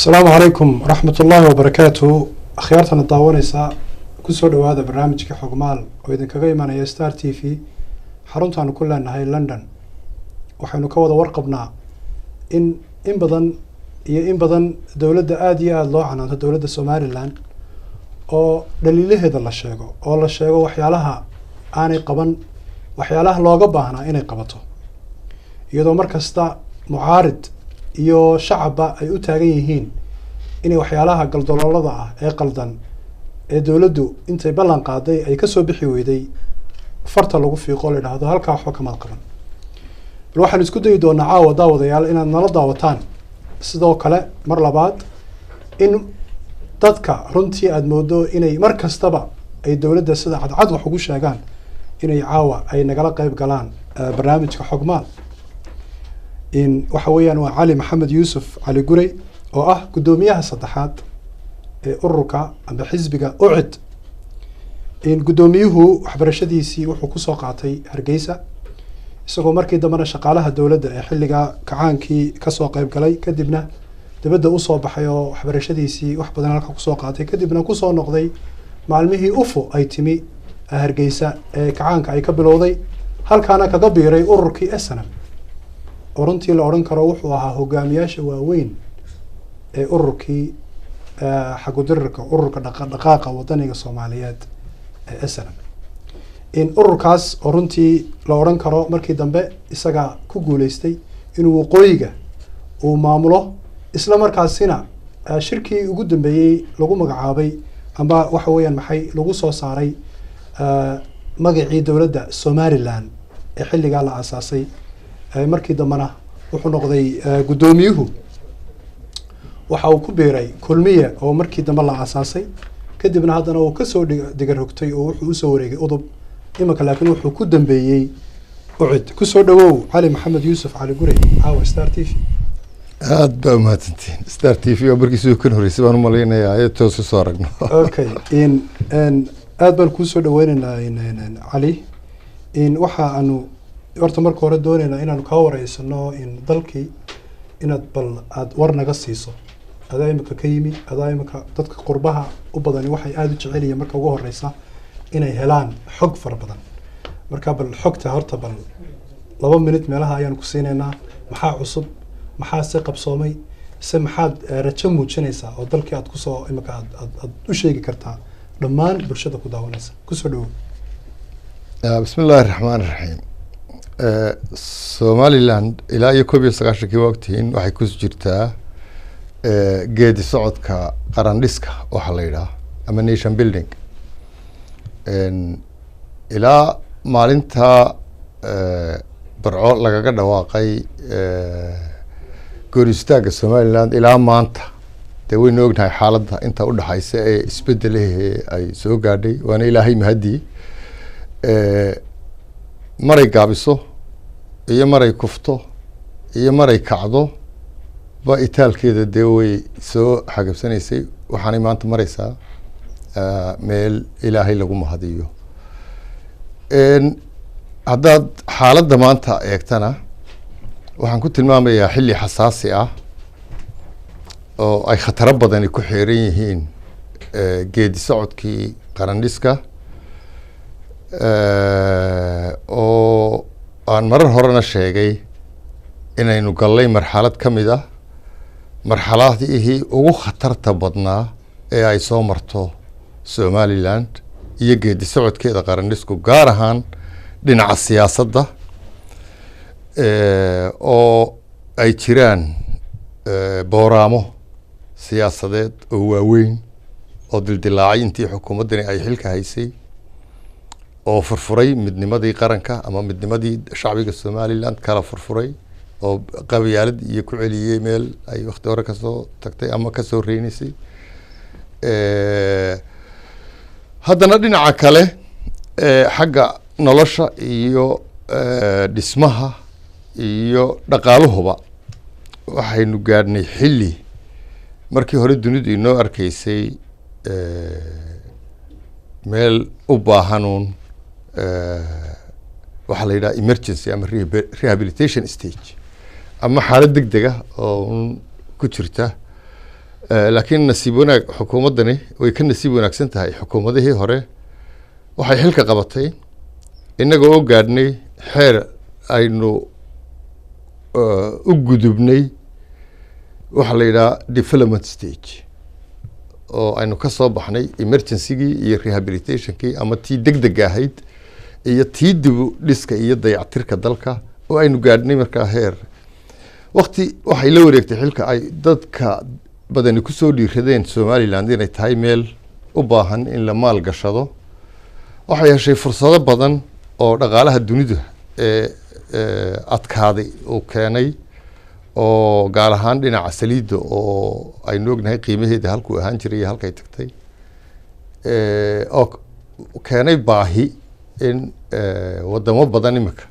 Asalaamu calaykum waraxmatullaahi wabarakaatu. Akhyaartana daawanaysa, kusoo dhawaada barnaamijka Xogmaal oo idinkaga imanaya Star TV, xaruntaanu ku leenahay London. Waxaynu ka wada warqabnaa in badan iyo in badan dowladda aada iyo aada loo canaanto, dowladda Somaliland, oo dhaliilaheeda la sheego, oo la sheego waxyaalaha aanay qaban, waxyaalaha looga baahnaa inay qabato, iyadoo mar kasta mucaarid iyo shacabba ay u taagan yihiin inay waxyaalaha galdaloolada ah ee qaldan ee dowladdu intay ballan qaaday ay kasoo bixi weyday farta lagu fiiqo, la idhaahdo halkaa waxba kamaad qaban. Bal waxaan isku dayi doonaa caawa, daawadayaal, inaad nala daawataan. Sidoo kale mar labaad in dadka runtii aada moodo inay mar kastaba ay dowladda sida cadcad wax ugu sheegaan inay caawa ay nagala qeyb galaan barnaamijka Xogmaal. In waxa weeyaan waa Cali Maxamed Yuusuf Cali Gurey, oo ah guddoomiyaha saddexaad ee ururka amba xisbiga UCID. In guddoomiyuhu waxbarashadiisii wuxuu kusoo qaatay Hargeysa, isagoo markii dambena shaqaalaha dowladda ee xilligaa kacaankii kasoo qeyb galay, kadibna dibadda usoo baxay oo waxbarashadiisii wax badan halka kusoo qaatay, kadibna kusoo noqday maalmihii UFO ay timi Hargeysa ee kacaanka ay ka bilowday, halkaana kaga biiray ururkii SNM, oo runtii la odhan karo wuxuu ahaa hogaamiyaasha waaweyn ee ururkii xagudirirka, ururka dhaqaaqa wadaniga Soomaaliyeed ee SNM. In ururkaas oo runtii la odhan karo markii dambe isagaa ku guuleystay inuu waqooyiga uu maamulo, isla markaasina shirkii ugu dambeeyey lagu magacaabay amba waxa weeyaan maxay lagu soo saaray magacii dowladda Somaliland ee xilligaa la aasaasay. Markii dambena wuxuu noqday guddoomiyuhu, waxa uu ku biiray Kulmiye oo markii dambe la aasaasay, kadibna haddana uu kasoo diga rogtay oo wuxuu usoo wareegay UDUB imanka, laakiin wuxuu ku dambeeyey UCID. Kusoo dhawow, Cali Maxamed Yuusuf Cali Gurey, caawa Star TV. Aada baa umahadsantihiin. Star TV oo markiisii kan horreysay baan umalaynayaa ee toos usoo aragno. Okay, in aada baan kuusoo dhaweyneynaa, in Cali. In waxa aanu horta marka hore dooneynaa inaanu kaa wareysano in dalkii inaad bal aada war naga siiso. Adaa imika ka yimi, adaa imika dadka qurbaha u badani waxay aada u jecel yihiin marka ugu horeysa inay helaan xog fara badan. Marka bal xogta horta bal 2 minute meelaha ayaan ku siinaynaa. Maxaa cusub? Maxaa se qabsoomay? Se maxaad rajo muujinaysaa oo dalkii aad kusoo imika aad u sheegi kartaa dhammaan bulshada ku daawanaysa? Kusoo dhawow. Bismi illaahi raxmaan raxiim. Somaliland ilaa iyo 91-kii waa ogtihiin waxay ku jirtaa geedi socodka qarandhiska waxaa la yidhaha ama nation building. Ilaa maalinta Barco lagaga dhawaaqay goor istaagga Somaliland ilaa maanta, dee waynu ognahay xaaladda inta udhaxaysa ee isbedelahee ay soo gaadhay, waana Ilaahay mahadii. Maray gaabiso iyo maray kufto iyo maray kacdo ba itaalkeeda dee way soo xagabsanaysay, waxaanay maanta mareysaa meel Ilaahay lagu mahadiyo. Haddaad xaaladda maanta eegtana, waxaan ku tilmaamayaa xilli xasaasi ah oo ay khataro badani ku xeeran yihiin geedi socodkii qarandhiska, oo aan marar horena sheegay inaynu gallay marxalad ka mid ah marxaladihii ugu khatarta badnaa ee ay soo marto Somaliland iyo geedi socodkeeda qarandhisku, gaar ahaan dhinaca siyaasadda, oo ay jiraan booraamo siyaasadeed oo waaweyn oo dildilaacay intii xukuumaddani ay xilka haysay, oo furfuray midnimadii qaranka ama midnimadii shacbiga Somaliland kala furfuray, oo qabyaalad iyo ku celiyey meel ay wakti hore kasoo tagtay ama kasoo reynaysay. Haddana dhinaca kale, xagga nolosha iyo dhismaha iyo dhaqaaluhuba, waxaynu gaadhnay xilli markii hore dunidu inoo arkeysay meel u baahanuun waxaa la yidhaha emergency ama rehabilitation stage ama xaalad deg deg ah oo un ku jirta. Laakiin nasiib wanaag xukuumaddani way ka nasiib wanaagsan tahay xukuumadihii hore. Waxay xilka qabatay innaga oo gaadhnay xeer aynu u gudubnay waxaa la yidhaha development stage, oo aynu ka soo baxnay emergencygii iyo rehabilitationkii ama tii degdega ahayd iyo tii dibu dhiska iyo dayactirka dalka, oo aynu gaadhnay markaa heer. Wakti waxay la wareegtay xilka ay dadka badani kusoo dhiiradeen Somaliland inay tahay meel u baahan in la maal gashado. Waxay heshay fursado badan oo dhaqaalaha dunida ee adkaaday uu keenay, oo gaar ahaan dhinaca saliidda oo aynu ognahay qiimaheeda halkuu ahaan jiray iyo halkay tagtay, oo keenay baahi in wadamo badan imika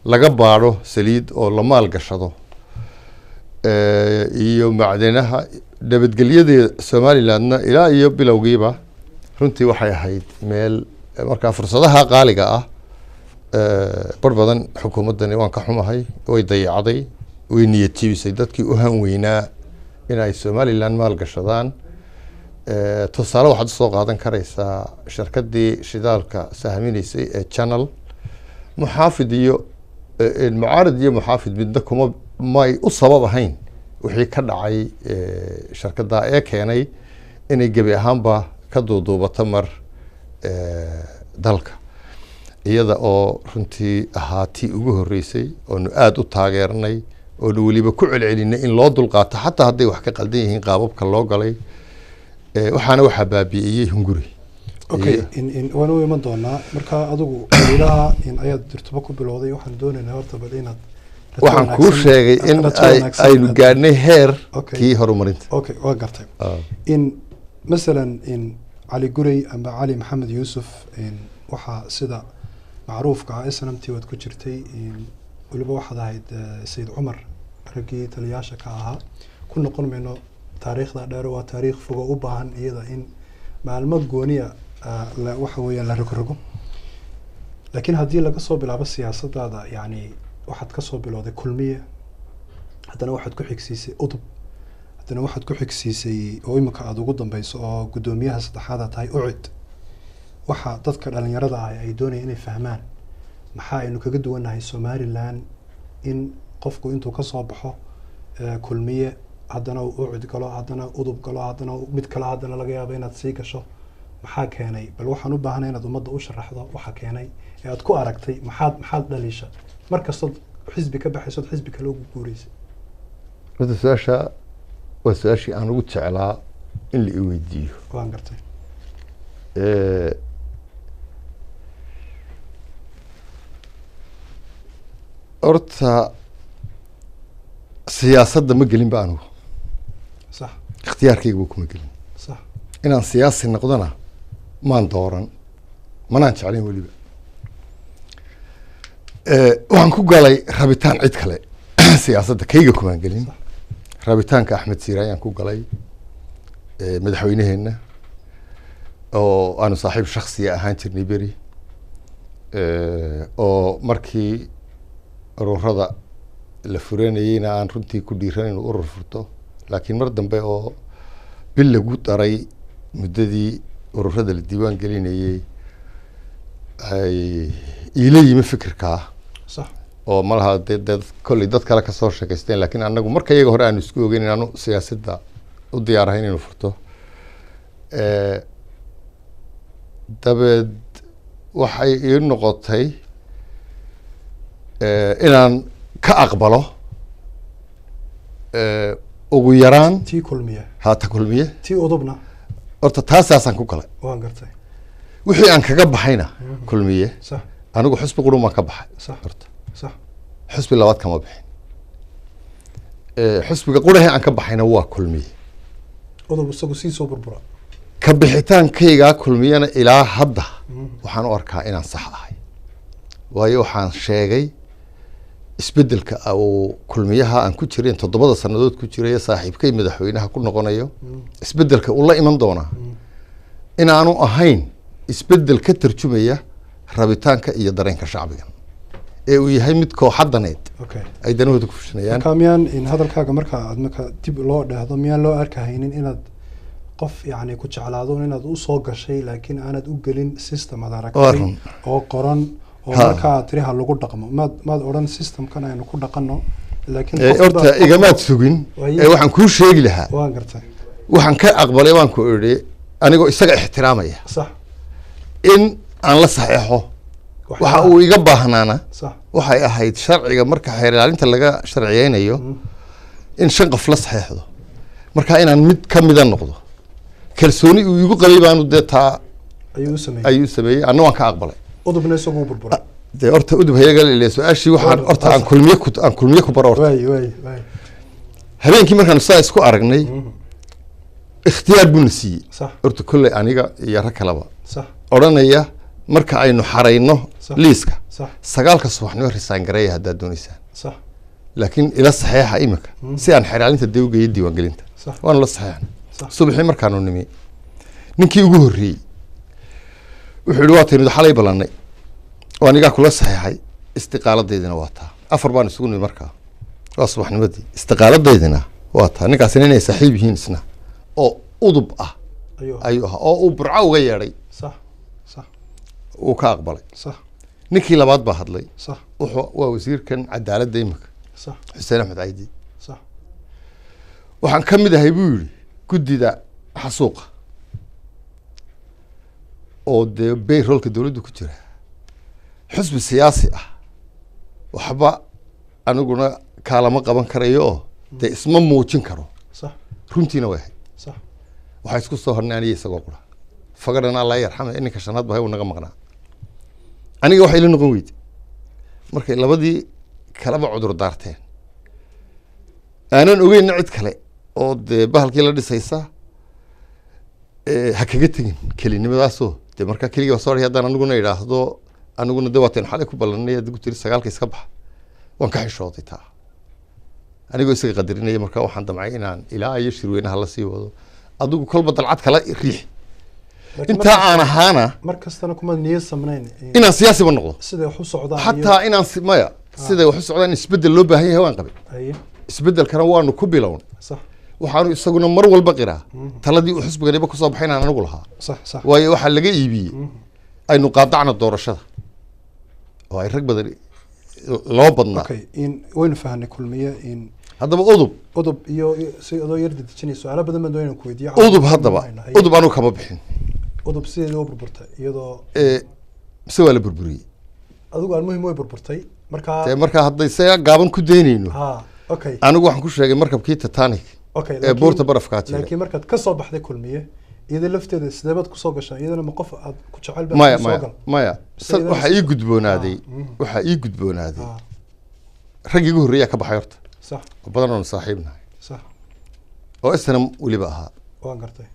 laga baadho saliid oo la maal gashado, iyo macdanaha. Nabadgelyadeeda Somalilandna ilaa iyo bilowgiiba runtii waxay ahayd meel markaa fursadaha qaaliga ah bar badan xukuumaddani, waan ka xumahay, way dayacday, way niyad jebisay dadkii u han weynaa in ay Somaliland maal gashadaan. Tusaale waxaad usoo qaadan karaysaa shirkaddii shidaalka sahminaysay ee Channel. Muxaafid iyo mucaarid iyo muxaafid midna kuma may u sabab ahayn wixii ka dhacay shirkadda ee keenay inay gebi ahaanba ka duuduubato mar dalka, iyada oo runtii ahaa tii ugu horreysay oonu aada u taageernay, oonu weliba ku celcelinay in loo dulqaato xataa hadday wax ka qaldan yihiin qaababka loo galay. Waxaana waxaa baabi'iyey hunguri. Okay, in waan u iman doonaa. Marka adigu welilaha in ayaad dirtuba ku bilowday, waxaan doonaynaa horta bal inaad rajo Waxaan kuu wanaagsan- sheegay in rajo wanaagsan aynu gaadhnay heer kii horumarinta. Okay, waa gartay. In masalan in Cali Gurey ama Cali Maxamed Yuusuf, in waxaa sida macruufka ah SNMT waad ku jirtay, in weliba waxaad ahayd Sayid Cumar raggii taliyaasha ka ahaa. Ku noqon mayno taariikhda dheer, waa taariikh fogo u baahan iyada in maalmo gooniya waxa weeyaan la rogrogo. Laakiin haddii laga soo bilaabo siyaasadaada, yacni waxaad ka soo bilowday Kulmiye, haddana waxaad ku xigsiisay Udub, haddana waxaad ku xigsiisay oo imika aada ugu dambeyso oo guddoomiyaha saddexaad aad tahay UCID. Waxa dadka dhalinyarada ah ay doonayaan inay fahmaan, maxaa aynu kaga duwannahay Somaliland in qofku intuu kasoo baxo Kulmiye, haddana uu UCID galo, haddana Udub galo, haddana mid kale, haddana laga yaabo inaad sii gasho? Maxaa keenay? Bal waxaan u baahanay inaad ummadda u sharaxdo waxa keenay ee aad ku aragtay. Maxaad dhaliisha mar kastood xisbi ka baxaysood xisbi kale ugu guureysay? Horta su-aasha waa su-aashii aan ugu jeclaa in la i weydiiyo. Waan gartay. Horta siyaasadda ma gelin ba anigu. Ikhtiyaarkayga kuma gelin. Inaan siyaasi noqdona maan dooran, manaan jeclayn weliba. Waxaan ku galay rabitaan cid kale siyaasadda, kayga kumaan gelin. Rabitaanka Axmed Siire ayaan ku galay, madaxweyneheenna oo aanu saaxiib shaksiya ahaan jirnay beri, oo markii ururada la furanayeyna aan runtii ku dhiiran inuu urur furto. Laakiin mar dambe oo bil lagu daray muddadii ururada la diiwaan gelinayey ay iila yimi fikirkaa oo malaha dee kolley dad kale kasoo sheekaysteen, laakiin anagu marka iyaga hore aanu isku ogeyn inaanu siyaasadda u diyaar ahayn inuu furto. Dabeed waxay ii noqotay inaan ka aqbalo ugu yaraan Tii Kulmiye. Haata Kulmiye. Tii Udubna? Horta taasaasaan ku galay. Waan gartay. Wixii aan kaga baxayna Kulmiye, anigu xusbi qurun baan ka baxay. Horta xusbi labaad kama bixin. Xusbiga qurahi aan ka baxayna waa Kulmiye. Udub isagu sii soo burbura. Ka bixitaankaygaa Kulmiyena ilaa hadda waxaan u arkaa inaan sax ahay, waayo waxaan sheegay isbedelka uu Kulmiyaha aan ku jirin 7da sanadood ku jiray saaxiibkay madaxweynaha ku noqonayo, isbedelka uu la iman doonaa inaanu ahayn isbedel ka tarjumaya rabitaanka iyo dareenka shacbiga. Ee uu yahay mid kooxadaneed ay danahooda ku fushinayaan. Marka miyaan in hadalkaaga marka aad marka dib loo dhehdo, miyaan loo arkahaynin inaad qof yacni ku jeclaado inaad u soo gashay, laakiin aanad u gelin system aad Waa aragtay run. oo qoran oo marka aad tiri ha lagu dhaqmo, maad odhan systemkan aynu ku dhaqanno, laakiin qof Horta igamaad sugin. Ee waxaan kuu sheegi lahaa, Waan gartay. waxaan ka aqbalay baan ku idhi anigoo isaga ixtiraamaya in aan la saxeexo waxa uu iga baahnaana. Waxay ahayd sharciga marka xeer ilaalinta laga sharciyeynayo in shan qof la saxeexdo, marka inaan mid ka mida noqdo kalsooni uu igu qabay baanu dee taa ayuu u sameeyey. Ayuu sameeyey, anna waan ka aqbalay. Udubna isagu burburay. Dee horta Udub hayaga ile su-aashii waxaan horta aan kulmiye ku baro horta. Waay. Habeenkii markaanu saa isku aragnay, ikhtiyaar buuna siiyey horta kolley aniga iyo rag kaleba, odhanaya marka aynu xarayno liiska 9-ka subaxnimo resign gareeya haddaad doonaysaan, laakiin ila saxeexa imika si aan xeraalinta dee u geeyo diiwaangelinta. Waanu la saxeexnay. Subaxii markaanu nimi, ninkii ugu horreeyey wuxuu yihi, waa taynu xalay ballannay oo anigaa kula saxeexay, istiqaaladeydina waa taa. Afar baan isugu nimi markaa, waa subaxnimadii. Istiqaaladeydina waa taa. Ninkaasina inay saaxiib yihiin isna oo Udub ah ayuu ahaa. Ayuu ahaa oo uu Burco uga yeedhay. sax sax Uu ka aqbalay. Ninkii labaad baa hadlay. Wuxuu waa wasiirkan cadaaladda imika, Xuseen Axmed Caydi. Waxaan ka mid ahay buu yidhi guddida xasuuqa oo dee payrollka dowladda ku jira, xusbi siyaasi ah waxba aniguna kaalama qaban karayo oo dee isma muujin karo. Runtiina way ahayd. Waxaa isku soo hornay aniga isagoo qura fagadhana, Allah yarxame, ninka shanaad bahay uu naga maqnaa. Aniga waxay ila noqon weyde markay labadii kalaba cudur daarteen, aanan ogeyna cid kale oo dee bahalkii la dhisaysa, ha kaga tegin kelinimadaasoo dee markaa keligii baa soo haray. Haddaan aniguna idhaahdo aniguna de waataynu xalay ku ballanay, adigu tiri 9-ka iska baxa, waan ka xishooday taa anigoo isaga qadarinaya. Marka waxaan damcay inaan ilaa iyo shirweynaha la sii wado, adigu kolba dalcad kala riix Laakiin intaa aan ahaana. Mar kastana kuma niyad samnayn inaan siyaasiba noqdo. Siday wax u socdaan. Xataa inaan maya, siday wax u socdaan isbeddel loo baahan yahay waan qabay. Isbeddelkana waanu ku bilown. Waxaanu isaguna mar walba qiraa taladii uu xisbiganiba kusoo baxay inaan anigu lahaa. sax sax Waayo waxaa laga iibiyey aynu qaadacna doorashada oo ay rag badan loo badnaa. Okay, in waynu fahanay Kulmiye in Haddaba Udub. Udub iyo si adoo yar dedejinay, su-aalo badan baan doonayna ku weydiiyo. Udub haddaba, Udub anugu kama bixin. Udub sideeda u burburtay iyadoo Mise waa la burburiyey? Adigu almuhim way burburtay markaa. Dee markaa hadday se gaaban ku daynayno, Ha, okay. anigu waxaan ku sheegay markabkii Titanic ee buurta barafkaa jiray. Laakiin markaad ka soo baxday Kulmiye, iyada lafteeda sidee baad kusoo gashaa? Iyadana ma qof aad ku jecel baa Maya. kuu soo Maya. gal? Maya. Iyadana Waxaa ii gudboonaaday, waxaa ii gudboonaaday rag igu horreeyaa ka baxay horta oo badan oonu saaxiib nahay oo isna weliba ahaa Waan gartay.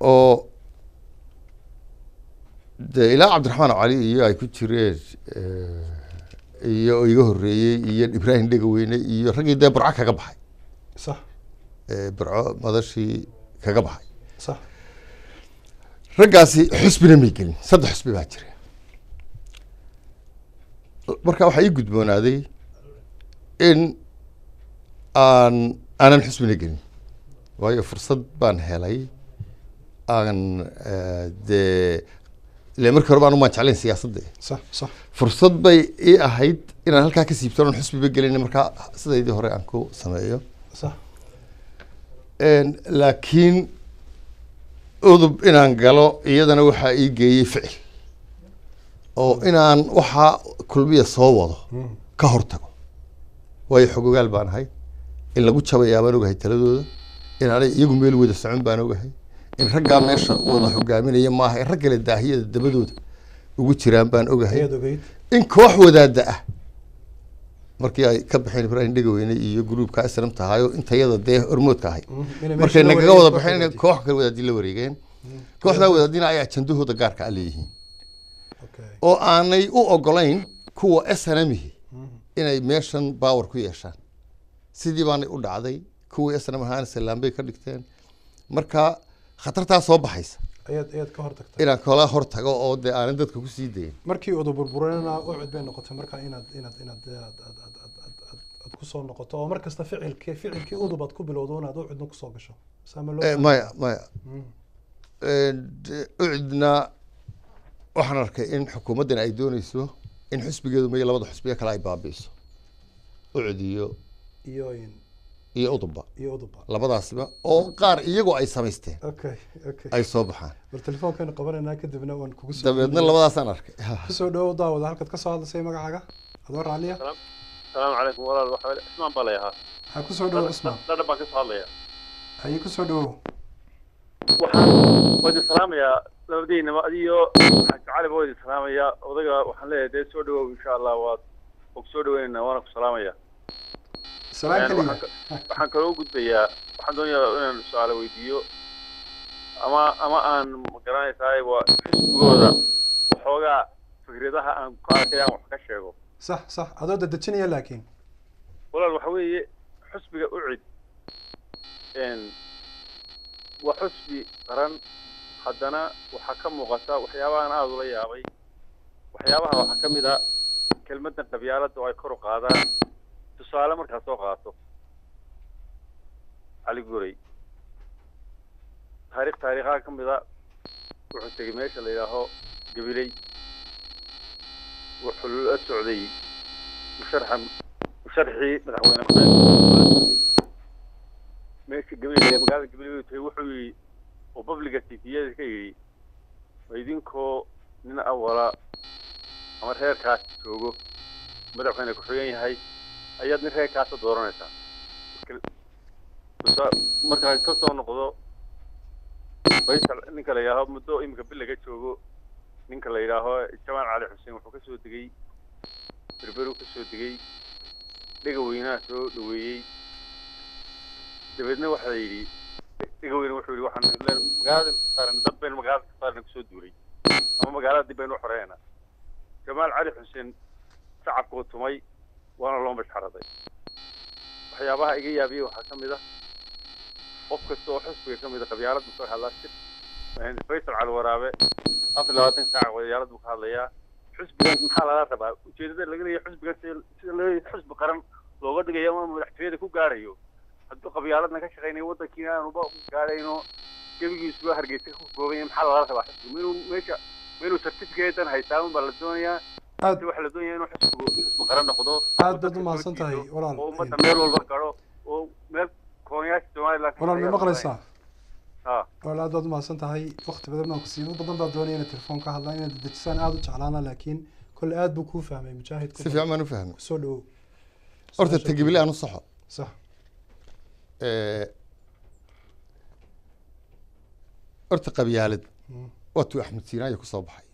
oo dee ilaa Cabdiraxmaan Cali iyo ay ku jireen, iyo iga horreeyey iyo Ibraahim Dhegaweyne iyo raggii dee Burco kaga baxay, Burco madashii kaga baxay. Raggaasi xusbina may gelin, saddex xusbi baa jira. Marka waxaa ii gudboonaaday in aanan xusbina gelin, waayo fursad baan helay aan dee ile markii hore baan umaan jeclayn siyaasadda. sax sax Fursad bay ii ahayd inaan halkaa ka siibto oon xusbiba gelin, markaa sidaydii hore aan ku sameeyo. Laakiin Udub inaan galo iyadana waxaa ii geeyey ficil oo inaan waxaa Kulmiya soo wado ka hortago, waayo xogogaal baan ahay in lagu jabayaa baan ogahay taladooda, inaanay iyagu meel wada socon baan ogahay, in raggaa meesha wada hogaaminaya maaha in rag kale daahiyada dabadooda ugu jiraan baan ogahay. Ayaad ogeyd. In koox wadaada ah markii ay ka baxeen Ibraahim Dhegaweyne iyo gruubka islam tahayo intayada dee hormoodka ahay Inay meesha markay la nagaga wareegeen wada koox baxeen inay wadaadii. Koox kale wadaadii la wareegeen, kooxdaa wadaadina ay ajandahooda gaarka a leeyihiin oo aanay u ogolayn kuwa SNM-ihi inay meeshan power ku yeeshaan. Sidii baanay u dhacday, kuwii SNM ahaana salaam bay ka dhigteen. Marka khatartaa soo baxaysa Ayaad ka hortagtay. Inaan kala hor tago oo dee aanan dadka kusii dayin. Markii udu burburayna UCID bay noqotay markaa inaad aad aad aad aad aad aad aad kusoo noqoto oo mar kasta ficilkii udub aad ku bilowdo inaad UCIDna kusoo gasho, saama loo Maya, maya. UCIDna waxaan arkay in xukuumaddan ay dooneyso in xisbigeedu mayo labada xisbiye kale ay baabi'iso, UCID iyo iyo iyo udubba. Iyo udubba. Labadaasiba oo qaar iyagoo ay samaysteen Okay. ay soo baxaan. Bal telefoonkeenu qabanaynaa, kadibna waan kugu soo Dabeedna labadaasaan arkay. Kusoo dhawow daawada, halkaad ka soo hadlaysay, magacaaga adoo raalliya. Salaamu calaykum walaal, waxa Cismaan baa layahaa. Ha, kusoo dhawow Cismaan. Dhadhan baan kasoo hadlaya. Haye, kusoo dhawow. Waxaan waa idin salaamayaa labadiinaba, adiyo Xaaji Cali baa idin salaamayaa. Odaga waxaan leeyahay dee soo dhawow, insha Allah waad ku soo dhaweynaynaa, waana ku salaamaya. Salaan keliya. Waxaan kaloo u gudbayaa, waxaan doonayaa inaan su-aalo weydiiyo ama aan magaranaysaay waa xisbigooda waxoogaa fikradaha aan ku arkay aan wax ka sheego. Sax, adoo dadejinaya laakiin. Walaal, waxa weeye xusbiga UCID waa xusbi qaran, haddana waxaa ka muuqata waxyaabahan aada ula yaabay. Waxyaabaha waxaa ka mid a kelmaddan qabyaaladda oo ay kor u qaadaan. Tusaale markaad soo qaato Cali Guray, taariikhaha ka mid a, wuxuu tegey meesha la yidhaaho Gabiley, wuxuu la socday musharxii madaxweyne ku meesha Gabiley, magaalada Gabiley uu tegey. Wuxuu yidhi oo public-ga TV-yada ka yidhi, ma idinkoo nin awala ama reerkaas joogo madaxweyne ku-xigeen yahay ayaad nin reerkaasa dooranaysaa? Markaan ka soo noqdo Faysal, ninka la yidhaaho muddo iminka bil laga joogo, ninka la yidhaaho Jamaal Cali Xuseen wuxuu kasoo degay Berberu, kasoo degay Dhegaweynaha, soo dhaweeyey. Dabeedna waxaa yidhi Dhegaweyne, wuxuu yidhi waxaan magaalada ka saarana dad baynu magaalada ka saarana kusoo duulay ama magaalada dib baynu u xoreynaa. Jamaal Cali Xuseen shacabkuu tumay, waana loo mashxaraday. Waxyaabaha iga yaabiyey waxaa ka mid ah qof kasta oo xusbiga ka mid a qabyaalad buu ka hadlaa. Si Faysal Cali Waraabe 24 saac qabyaalad buu ka hadlayaa. Xusbigan maxaa laga rabaa? Ujeedada laga leeyahay xusbigan sida loo xusbi qaran looga dhigayo ama madaxtooyada ku gaarayo hadduu qabyaaladna ka shaqaynayo, waddankiina aanuba gaarayno, gebigiisuba Hargeysa ku kooban yahay, maxaa lagala rabaa xusbigu? Inuu meesha ma inuu certificate-dan haystaa un baa la doonayaa? Aad Waxaa la doonaya inuu xusbigu xusbi qaran noqdo. Aad baad u mahadsan tahay walaal. Oo ummadda meel walba garo oo meel koonyaasha Somaliland ka Walaal, ma shaqeeya. maqlaysaa? Ha. Walaal, aad baad u mahadsan tahay. Waqti badan baan ku siiyey. Dad badan baa doonaya inay telefoon ka hadlaan, inaad dedejisaan aada u jeclaana, laakiin kolle aad buu kuu fahmay mujaahidku. Si fiican baan u fahmay. Kusoo dhawow. Horta tegibile aan u saxo. Sax. Horta qabyaalad waa tuu Axmed Siinaaya kusoo baxay,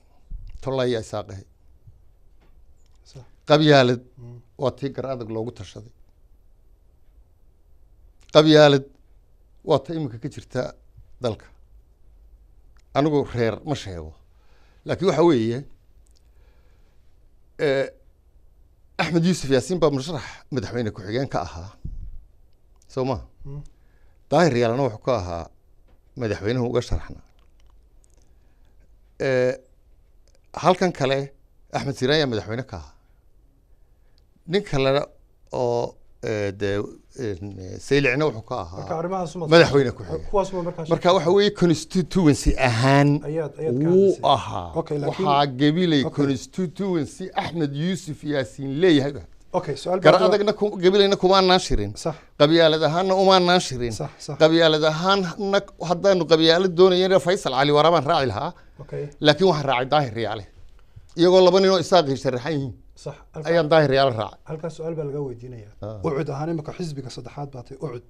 tollaya isaaqahay. Qabyaalad waa tii gar adag loogu tashaday. Qabyaalad waa ta iminka ka jirta dalka. Anigu reer ma sheego, laakiin waxa weeye Axmed Yuusuf Yaasiin baa musharax madaxweyne ku-xigeen ka ahaa, soo ma? Daahir Yaalana wuxuu ka ahaa madaxweynuhu uga sharaxna. Halkan kale Axmed Siiraan ayaa madaxweyne ka ahaa, nin kalena oo dee Saylicna wuxuu ka Marka ahaa arrimahaas uma madaxweyne ku-xigeen. Kuwaas uma markaa Marka waxa weeye constituency ahaan ayaad ka wuu hadlaysay. ahaa. Okay, laakiin- Waxaa Gabiley constituency Axmed Yuusuf Yaasiin leeyahay ba. Okay, su-aal Gar baa adagna Gabileyna kumaanaan shirin. Qabyaalad ahaanna umaanaan shirin. sax sax Qabyaalad ahaanna haddaanu qabyaalad doonayana Faysal Cali Waraabaan raaci lahaa, laakiin waxaan raacay Daahir Riyaale, iyagoo laba nin oo isaaqii sharaxan yihiin ayaan Daahir Riyaale raacay. Halkaas su-aal baa laga weydiinaya. UCID ahaan imika xisbiga saddexaad baa tahay UCID.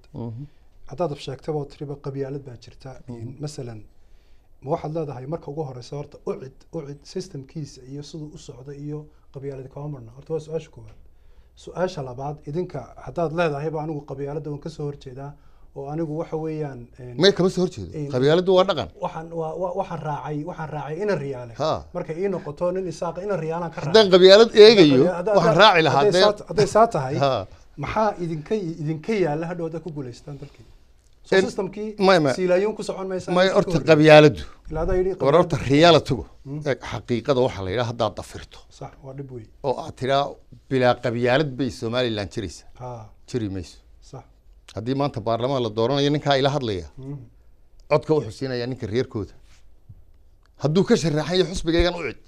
Haddaad sheegtaba oo tiriba qabyaalad baa jirta, masalan ma waxaad leedahay marka ugu horeysa horta UCID systemkiisa iyo siduu u socda iyo qabyaalad kama marna? Horta waa su-aasha koowaad. Su-aasha labaad, idinka haddaad leedahayba anigu qabyaaladda waan kasoo horjeedaa oo anigu waxa weeyaan May, kama soo horjeedo. Qabyaaladdu waa dhaqan. Waxaan waxaan raacay ina Riyaale. Markay ii noqoto nin Isaaqa, ina Riyaalaan ka raacay. Haddaan qabyaalad eegayo waxaan raaci lahaa Hadday dee hadday saa tahay, maxaa idinka yaalla hadhow haddaad ku guulaystaan dalkii? Soo systemkii maya. Siilaayuun ku socon maysa. May, horta qabyaaladu ilaa adaa yidhi. War horta reality-gu, eeg, xaqiiqada waxaa la yidhaha haddaad dafirto Sax, waa dhib wey. oo aad tidhaa bilaa qabyaalad bay Somaliland jiraysa, jiri mayso. Haddii maanta baarlamaan la dooranayo, ninkaa ila hadlaya codka wuxuu siinayaa ninka reerkooda. Hadduu ka sharaxayo xusbigaygan UCID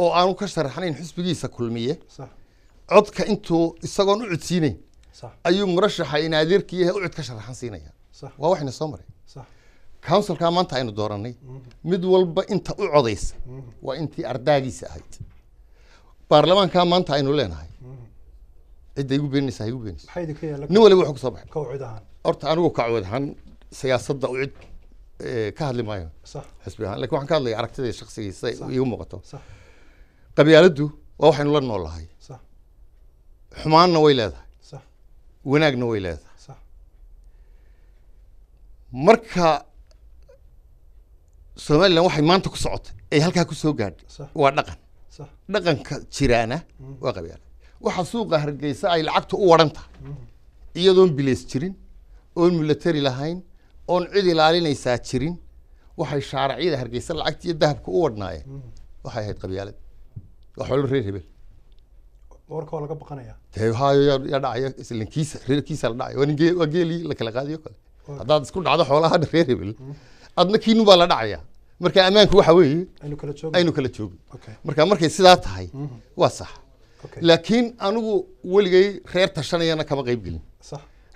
oo aanu ka sharaxnayn xusbigiisa Kulmiye, codka intuu isagoon u codsiinayn ayuu murashaxa in adeerkii yahay UCID ka sharaxan siinaya. Waa waxayna soo maray. Councilkaa maanta aynu dooranay, mid walba inta u codaysa waa intii ardaagiisa ahayd. Baarlamaankaa maanta aynu leenahay, cidda igu beeninaysa ha igu beenayso. Maxaa idinka yaala? Nin waliba wuxuu kusoo baxay. Ka UCID ahaan. Horta anigu ka UCID ahaan siyaasadda UCID ka hadli maayo xisbi ahaan, lakin waxaan ka hadlaya aragtida shakhsigiisa ay iigu muuqato. Qabyaaladdu waa waxaynu la noolahay. Xumaanna way leedahay, wanaagna way leedahay. Marka Somaliland waxay maanta ku socotay ay halkaa ku soo gaadhay waa dhaqan. Dhaqanka jiraana waa qabyaalad. Waxa suuqa Hargeysa ay lacagtu u waran tahay, iyadoon bileys jirin, oon military lahayn, oon cid ilaalinaysaa jirin, waxay shaaracyada Hargeysa lacagta iyo dahabka u wadhnaayeen waxay ahayd qabyaalad, wax walba reer hebel. Warka waa laga baqanaya. Dee haayo, yaa dhacaya islankiisa, reerkiisa la dhacaya. Waa nin waa geelii la kala qaadiyo kale. Haddaad isku dhacdo xoolaha reer hebel, adna kiinu baa la dhacaya. Marka ammaanku waxa weeye aynu kala joogno. Aynu kala joogno. Marka markay sidaa tahay waa sax. Laakiin anigu weligay reer tashanayana kama qayb gelin,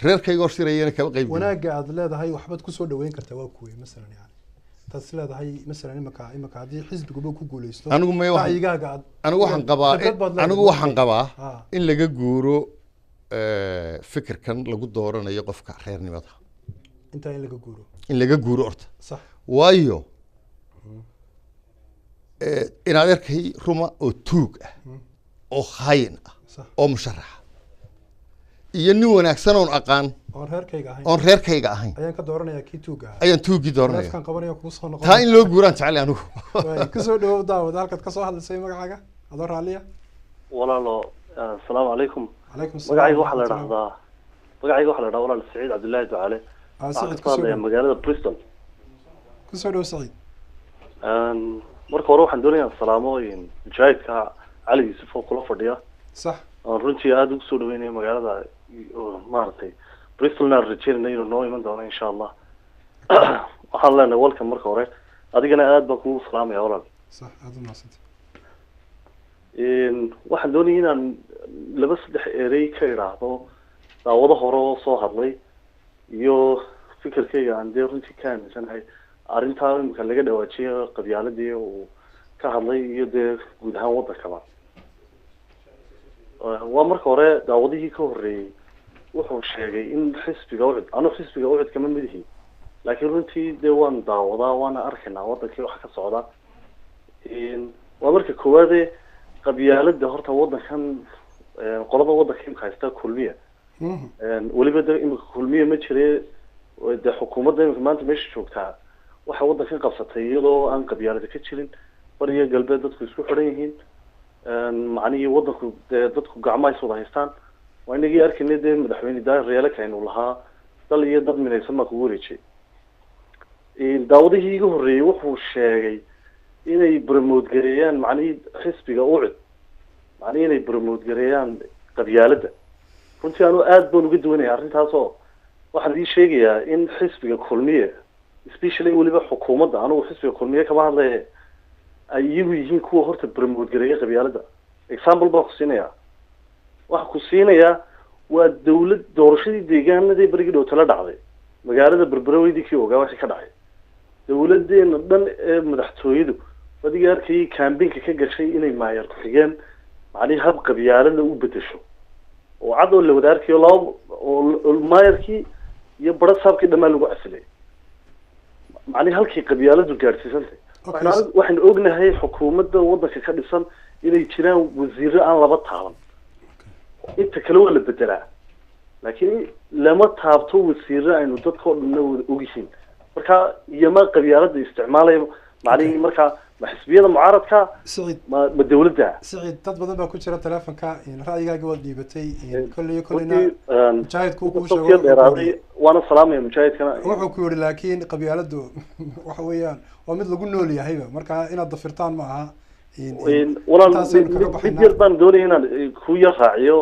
reerkaygoo shirayana kama qayb gelin. Wanaagga aad leedahay waxbaad kusoo dhaweyn kartaa waa kuwey masalan? Yani taad is leedahay masalan imaka haddii xisbiguba ku guuleysto, Anigu may ra'yigaaga aad anigu waxaan qabaa khibrad baad leedahay. Anigu waxaan qabaa in laga guuro fikirkan lagu dooranayo qofka reernimada. Intaa in laga guuro. In laga guuro horta. Waayo in adeerkay ruma oo tuug ah oo khayin ah oo musharaxa iyo nin wanaagsan oon aqaan oon reerkayga ahayn oon reerkayga ahayn ayaan ka dooranayaa kii tuugga ahaa. Ayaan tuuggii dooranaya. Neefkan qabanaya kugu soo noqon. Taa in loo guuraan jeclay anigu. Waay, kusoo dhawow daawad, halkaad kasoo hadlaysay, magacaaga adoo raalliya. Walaalo, asalaamu calaykum. Calaykum asalaam. Magacayga waxaa la dhahdaa, magacayga waxaa la dhahdaa walaal Saciid Cabdullaahi Ducaale. Waxaan Saciid, kasoo kusoo hadlayaa dhawow. magaalada Bristol. Kusoo dhawow, Saciid. Marka hore waxaan doonayaa salaamo mujaahidka Cali Yuusuf oo kula fadhiya, oon runtii aada ugu soo dhaweynaya magaalada oo maaragtay Bristolna aan rajeynayna inuu noo iman doono insha Allah. Waxaan leenahay welcome marka hore, adigana aad baan kugu salaamaya walaal. Sax, aada u mahadsantay. Waxaan doonayay inaan laba saddex erey ka idhaahdo daawado hore oo soo hadlay iyo fikirkayga aan dee runtii ka aaminsanahay arrintaa imika laga dhawaajiyay qabyaaladii uu ka hadlay iyo dee guud ahaan waddankaba. Waa marka hore daawadihii ka horreeyey wuxuu sheegay in xisbiga UCID, anu xisbiga UCID kama mid ihi, laakiin runtii dee waan daawadaa waana arkaynaa waddankii waxa ka socda. Waa marka koowaade qabyaalada horta waddankan qolada waddanka imika haysta Kulmiya, weliba de imika Kulmiya ma jire, dee xukuumadda imika maanta meesha joogtaa waxay waddankan qabsatay iyadoo aan qabyaalada ka jirin, bariya galbeed dadku isku xidhan yihiin. Macnihii waddanku dee dadku gacmaha is wada haystaan. Waa inagii arkaynay dee madaxweyne Daahir Riyaale kaynu lahaa dal iyo dad midaysan baa kugu wareejiyay. Daawadihii iga horreeyey wuxuu sheegay inay promote gareeyaan macnihii xisbiga UCID, macnihii inay promote gareeyaan qabyaaladda. Runtii anu aad baan uga duwanaya arrintaas, oo waxaan ii sheegayaa in xisbiga Kulmiye especially, weliba xukuumadda, anigu xisbiga Kulmiye kama hadlaye, ay iyagu yihiin kuwa horta promote gareeya qabyaaladda. Example baan ku siinayaa, waxaan ku siinayaa waa dawlad doorashadii deegaanadii berigii dhow tala dhacday magaalada Berbera, weydii kii ogaa wixii ka dhacay. Dawladeena dhan ee madaxtooyadu adiga arkayay campaignka ka gashay inay maayar ku-xigeen macnihii hab qabyaalada u bedesho oo cad oo la wada arkayo, laba oo maayarkii iyo barasaabkii dhammaan lagu casilay, macnihi halkii qabyaaladu gaadhsiisantay. Waxaynu ognahay xukuumadda waddanka ka dhisan inay jiraan wasiiro aan laba taaban, inta kale waa la bedelaa, laakiin lama taabto wasiiro aynu dadka oo dhanna wada ogyihiin. Marka iyama qabyaalada isticmaalaya macnihii marka Ma xisbiyada mucaaradka Siciid, ma dawladda? Siciid, dad badan baa ku jira telefonka. Ra'yigaagi waad dhiibatay. Kolley kolleyna Runtii, mujaahidku kuu inkastoo sheego sii wuxuu ku dheeraaday, yidhi, waana salaamaya mujaahidkana. Wuxuu ku yidhi laakiin qabyaaladdu waxa weeyaan waa mid lagu nool yahayba, marka inaad dafirtaan ma aha. Walaal, Intaasaynu kaga mid baxaynaa. yar baan doonaya inaan ku yar raaciyo,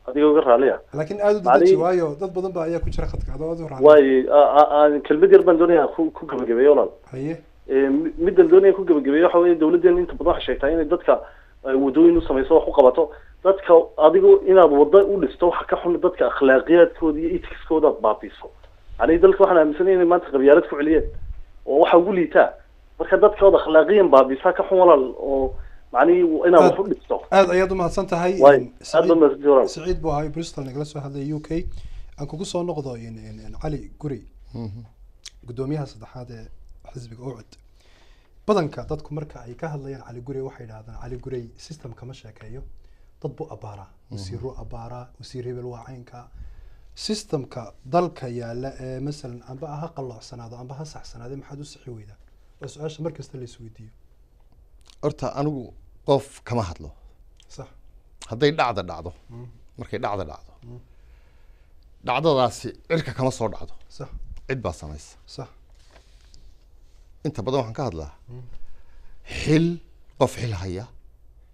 adigoo iga raaliya. Laakiin aada u dedeji, waayo dad badan ba ayaa ku jira khadka, adoo aada u raaci. Waayo, kelmad yar baan doonaya ku gabagabeeyo, walaal. Haye. Middan doonaya ku gabagabeeyo waxa weeye, dawladdeena inta badan waxay sheegtaa inay dadka waddooyin u samayso, wax u qabato dadka. Adigu inaad waddo u dhisto waxa ka xun dadka akhlaaqiyaadkooda iyo ethicskooda aad baabiiso. Aniga dalka waxaan aaminsanay inay maanta qabyaalad ku celiyeen oo waxa ugu liitaa. Marka dadkooda akhlaaqiyan baabiisaa ka xun, walaal, oo macnihii inaad wax u dhisto. Aada ayaad umahadsan tahay. Waay, aad baa mahadsantihi, walaal. Siciid buu ahay, Bristol nagala soo hadlay, UK. Aan kugu soo noqdo Cali Guri, guddoomiyaha saddexaad ee xisbiga UCID. Badanka dadku marka ay ka hadlayaan Cali Guri waxay yidhahdaan Cali Gurey system kama sheekeeyo, dad buu abbaaraa, wasiiruu abbaaraa, wasiir hebel waa caynka. Systemka dalka yaala ee masalan amba ha qalloocsanaado amba ha saxsanaado, maxaad u sixi weydaa? Waa su-aasha mar kasta la isweydiiyo. Horta anigu qof kama hadlo. Hadday dhacda dhacdo, markay dhacda dhacdo, dhacdadaasi cirka kama soo dhacdo, cid baa samaysa. Inta badan waxaan ka hadlaa xil, qof xil haya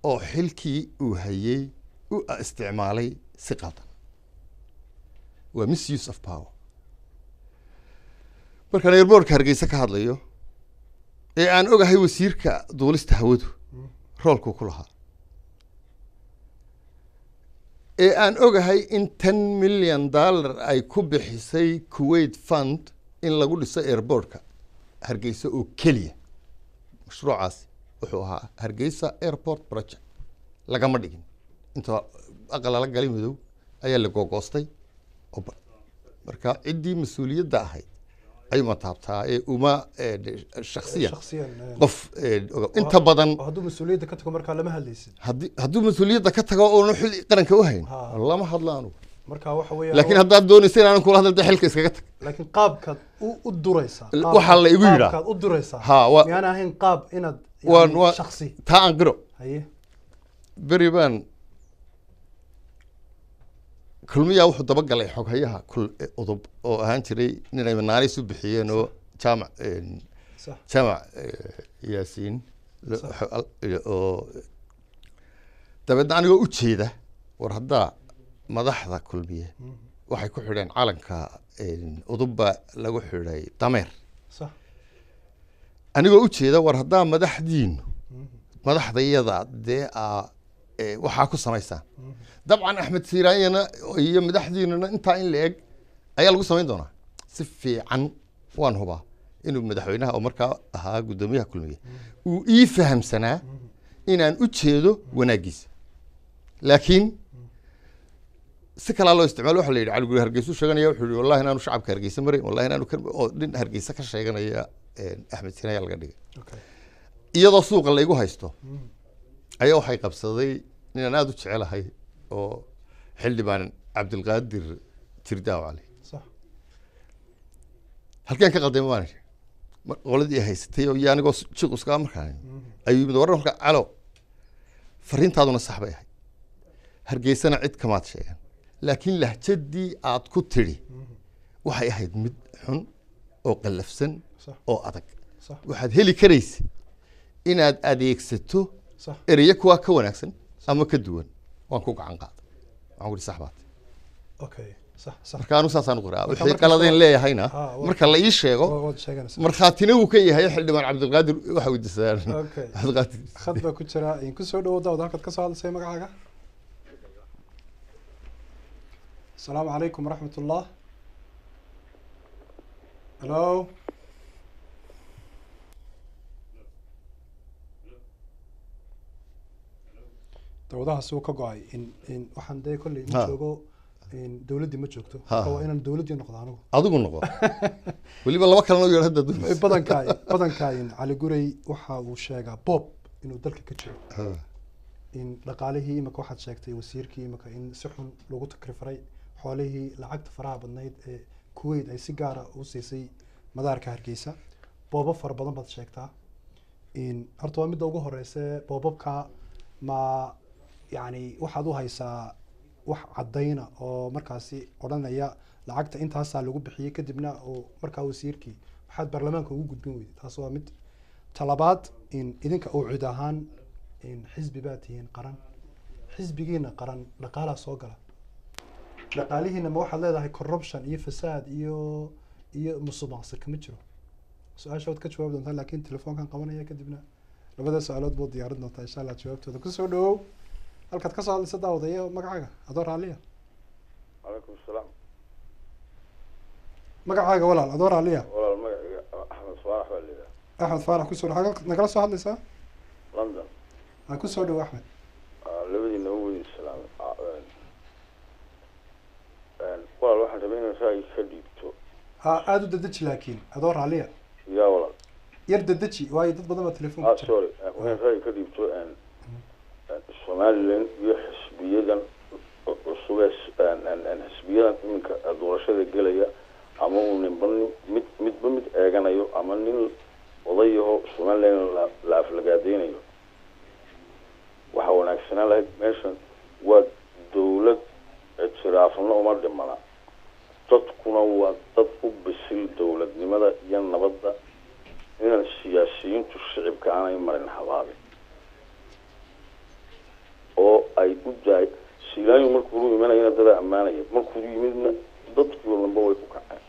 oo xilkii uu hayay u isticmaalay si qaldan, waa misuse of power. Markaan airportka Hargeysa ka hadlayo ee aan ogahay wasiirka duulista hawadu roolkuu ku lahaa, ee aan ogahay in $10 million ay ku bixisay Kuwait Fund in lagu dhiso airportka Hargeysa oo keliya, mashruucaasi wuxuu ahaa Hargeysa Airport Project, lagama dhigin. Inta aqal lala galay madow ayaa la googoostay oo marka ciddii mas-uuliyadda ahayd ayuma taabtaa ee uma shaksiyan shakhsiyan qof inta badan. Oo hadduu mas-uuliyadda ka tago markaa lama hadlaysid? Hadduu mas-uuliyadda ka tago oonu xil qaranka u hayn, lama hadlo anugu. Marka waxa weeyaan Laakiin haddaad doonaysa inaanan kula hadal, dee xilka iskaga tag. Laakiin qaabkaad u duraysaa Waxaa la igu yidhaa. Qaabkaad u duraysaa miyaan ahayn qaab inaad yani shaksi Taa aan qiro. Haye. Beri baan Kulmiyaa wuxuu dabagalay xoghayaha kul udub oo ahaan jiray ninay naanays u bixiyeen oo Jaamac Jaamac Yaasiin oo dabeedna anigoo u jeeda, war haddaa madaxda Kulmiye waxay ku xidheen calanka udubba lagu xidhay dameer. Anigoo u jeeda, war haddaa madaxdiinu madaxdayada dee aa waxaa ku samaysaan, dabcan Axmed Siiraanyana iyo madaxdiinuna intaa in la eg ayaa lagu samayn doonaa. Si fiican waan hubaa inuu madaxweynaha oo markaa ahaa guddoomiyaha Kulmiye uu ii fahamsanaa inaan u jeedo wanaaggiisa, laakiin si kalaa loo isticmaalo. Waxa la yidhi Cali Guri Hargeysu sheeganaya, wuxuu yihi wallahi inaanu shacabka Hargeysa marayn, wallahi inaanu kan oo nin Hargeysa ka sheeganaya Axmed Siiraanya ayaa laga dhigay. Iyadoo suuqa laygu haysto ayaa waxay qabsaday ninaan aada u jecelahay oo xildhibaan Cabdilqaadir Jirdaaw Cali. Halkeen ka qalday maan qoladii haysatay oo iyo anigoo jiq iskaa markaan ayuu yimid, warran marka calo fariintaaduna sax bay ahayd, Hargeysana cid kamaad sheegan, laakiin lahjadii aad ku tidhi waxay ahayd mid xun oo qallafsan oo adag. Waxaad heli karaysa inaad adeegsato ereyo kuwaa ka wanaagsan ama ka duwan. Waan ku gacan qaaday, waxaan ku ihi sax baat. Okay, sax sax Marka anu saasaan u qoraa. Marka Wixii markasta qaladeen leeyahayna marka la ii sheego, waad sheeganaysaa. Markhaatina wuu ka yahay xildhibaan Cabdilqaadir, waxa weydiisaan Cabdilqaadir. Khad baa ku jira. In ku soo dhawo daawad, halkaad ka soo hadlaysay, magacaaga. Asalaamu calaykum waraxmat ullah. Hello. Dawadahaasi wuu ka go-ay. In waxaan dee kolley ma joogo, in dawladdii ma joogto. Marka waa inaan dawladdii noqdo anigu. Adigu noqo, weliba laba kalena u yeedh hadda doonaysa. Badankaa in Cali Gurey waxa uu sheegaa bob inuu dalka ka jiro, in dhaqaalihii imika waxaad sheegtay wasiirkii imika in si xun lagu takrifaray xoolihii lacagta faraha badnayd ee Kuwait ay si gaara u siisay madaarka Hargeysa. Boobo fara badan baad sheegtaa. Horta waa midda ugu horeysa, boobabka ma yani waxaad u haysaa wax caddayna oo markaasi odhanaya lacagta intaasaa lagu bixiyey, kadibna oo markaa wasiirkii maxaad baarlamaanka ugu gudbin weyday? Taas waa mid. Talabaad, idinka oo cid ahaan xisbi baa tihiin qaran, xisbigiina qaran dhaqaalaa soo gala, dhaqaalihiina ma waxaad leedahay corruption iyo fasaad iyo musuqmaasuq kama jiro? Su-aasha waad ka jawaabi doontaa, laakiin telefoonkan qabanaya, kadibna labada su-aalood baad diyaarin doontaa insha Allah jawaabtooda. Kusoo dhawow, halkaad kasoo hadlaysa, daawadaya, magacaaga adoo raalliya. Calaykum asalaam. Magacaaga walaal, adoo raalliya. Walaal, magaciga Axmed Faarax baa la yidhaha. Axmed Faarax, kusoo dhaw. Xagee nagala soo hadlaysaa? London. Ha, kusoo dhawo Axmed. Labadiina u weydi salaamay. Walaal, waxaan rabay inaan ra'yi ka dhiibto. Ha, aada u dedeji laakiin, adoo raalliya. Yaa walaal? Yar dedeji, waayo dad badan baa telefoon ku jira. Sorry, waxaan ra'yi ka dhiibto Somaliland iyo xisbiyadan cusub ee xisbiyadan iminka doorashada gelaya, ama uu ninba nin mid midba mid eeganayo, ama nin odayaho Somaliland la aflagaadeynayo. Waxaa wanaagsanaan lahayd, meeshan waa dawlad ictiraafna uma dhimana, dadkuna waa dad u bisil dowladnimada iyo nabadda, inaan siyaasiyiintu shicibka aanay marin habaabin oo ay u daay. Siilaanyu markuu imanayana dadaa ammaanaya, markuu yimidna dadkii oo dhanba way ku kaceen.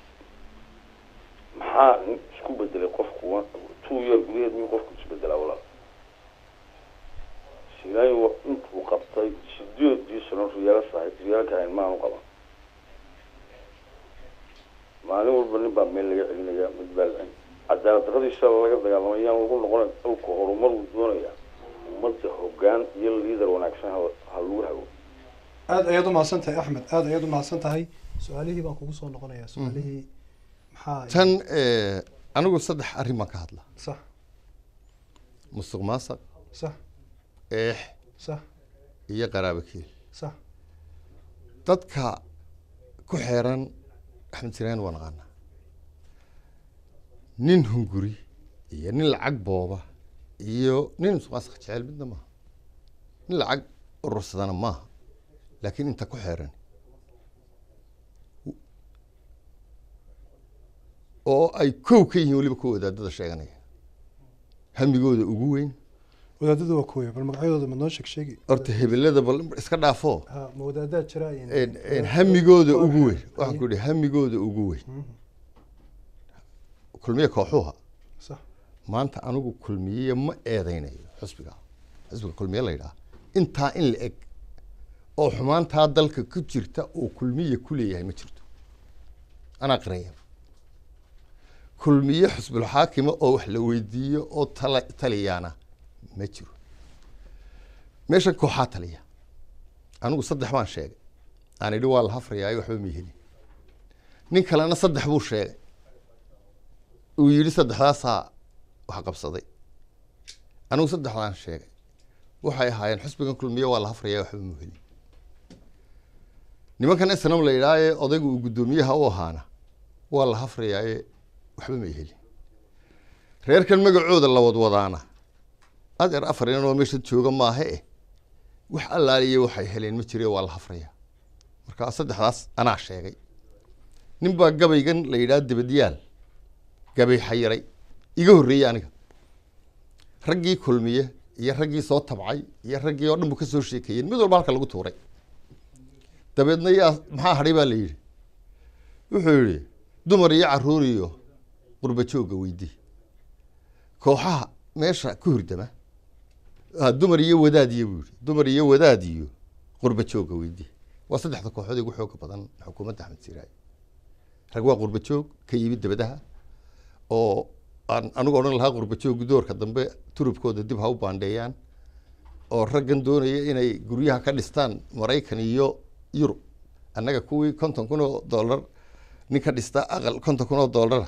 Maxaa isku bedelay qofku 2 year gudaheed? Miyuu qofku isbedelaa walaal? Siilaanyu intuu qabtay 8dii sano riyaalo sahay riyaalka hayn maanu qaban. Maalin walba nin baa meel laga celinaya, mid baa la celin. Cadaalad darradiisa laga dagaalamay yaan lagu noqonay. Dalku horumar uu doonayaa, ummadda hoggaan iyo liader wanaagsan ha lagu hago. Aada ayaad umahadsan tahay Axmed, aada ayaad umahadsan tahay. Su-aalihii baan kugu soo noqonayaa, su-aalihii maxaa? Tan anigu saddex arrin baan ka hadla: musuq maasuq, eex, iyo qaraabo kiil. Dadka ku xeeran Axmed Siraan waa naqaanaa, nin hunguri iyo nin lacag booba iyo nin musuq maasuq jecel midna maaha, nin lacag urursadana maaha, laakiin inta ku xeeran oo ay kow ka yihiin weliba kuwa wadaadada sheeganaya hamigooda ugu weyn. Wadaadadu waa kuwaya? Bal magacyadooda ma noo sheeg sheegi? Horta hebelada bal iska dhaafo. Ha, ma wadaadaa jira? Hamigooda ugu weyn, waxaan ku idhi hamigooda ugu weyn Kulmiye kooxuha. Maanta anigu Kulmiye ma eedeynayo, xisbiga Kulmiye la yidhaha intaa in la eg oo xumaantaa dalka ku jirta oo Kulmiye ku leeyahay ma jirto. Anaa qiraya, Kulmiye xusbulxaakima oo wax la weydiiyo oo tala taliyaana ma jiro. Meeshan kooxaa taliya. Anigu saddex baan sheegay, aan idhi waa la hafrayaayo, waxba ma helin. Nin kalena saddex buu sheegay, uu yidhi saddexdaasaa wax qabsaday. Anigu saddexdaan sheegay waxay ahaayeen xisbigan Kulmiye waa la hafrayaa, waxba ma helin. Nimankan SNM la yidhaaye odaygu uu guddoomiyaha u ahaana waa la hafrayaaye, waxba ma helin. Reerkan magacooda la wadwadaana, adeer, afar inan oo meesha jooga maaha eh, wax allaaliye waxay heleen ma jire, waa la hafrayaa. Marka saddexdaas anaa sheegay. Nin baa gabaygan la yidhaha debadyaal gabay xayiray iga horreeyey aniga, raggii Kulmiye iyo raggii soo tabcay iyo raggii oo dhan buu ka soo sheekeeyeen, mid walba halka lagu tuuray. Dabeedna yaa maxaa hadhay baa la yidhi. Wuxuu yidhi dumar iyo carruur iyo qurba joogga weydii, kooxaha meesha ku hurdama. Dumar iyo wadaad iyo buu yidhi, dumar iyo wadaad iyo qurba joogga weydii, waa saddexda kooxood ee ugu xooga badan xukuumadda Axmed Siiraayo. Rag waa qurba joog ka yimid dabadaha, oo aan anigu odhan lahaa qurba joog doorka dambe turubkooda dib ha u baandheeyaan, oo raggan doonaya inay guryaha ka dhistaan Maraykan iyo Yurub. Annaga kuwii $50,000 nin ka dhista aqal $50,000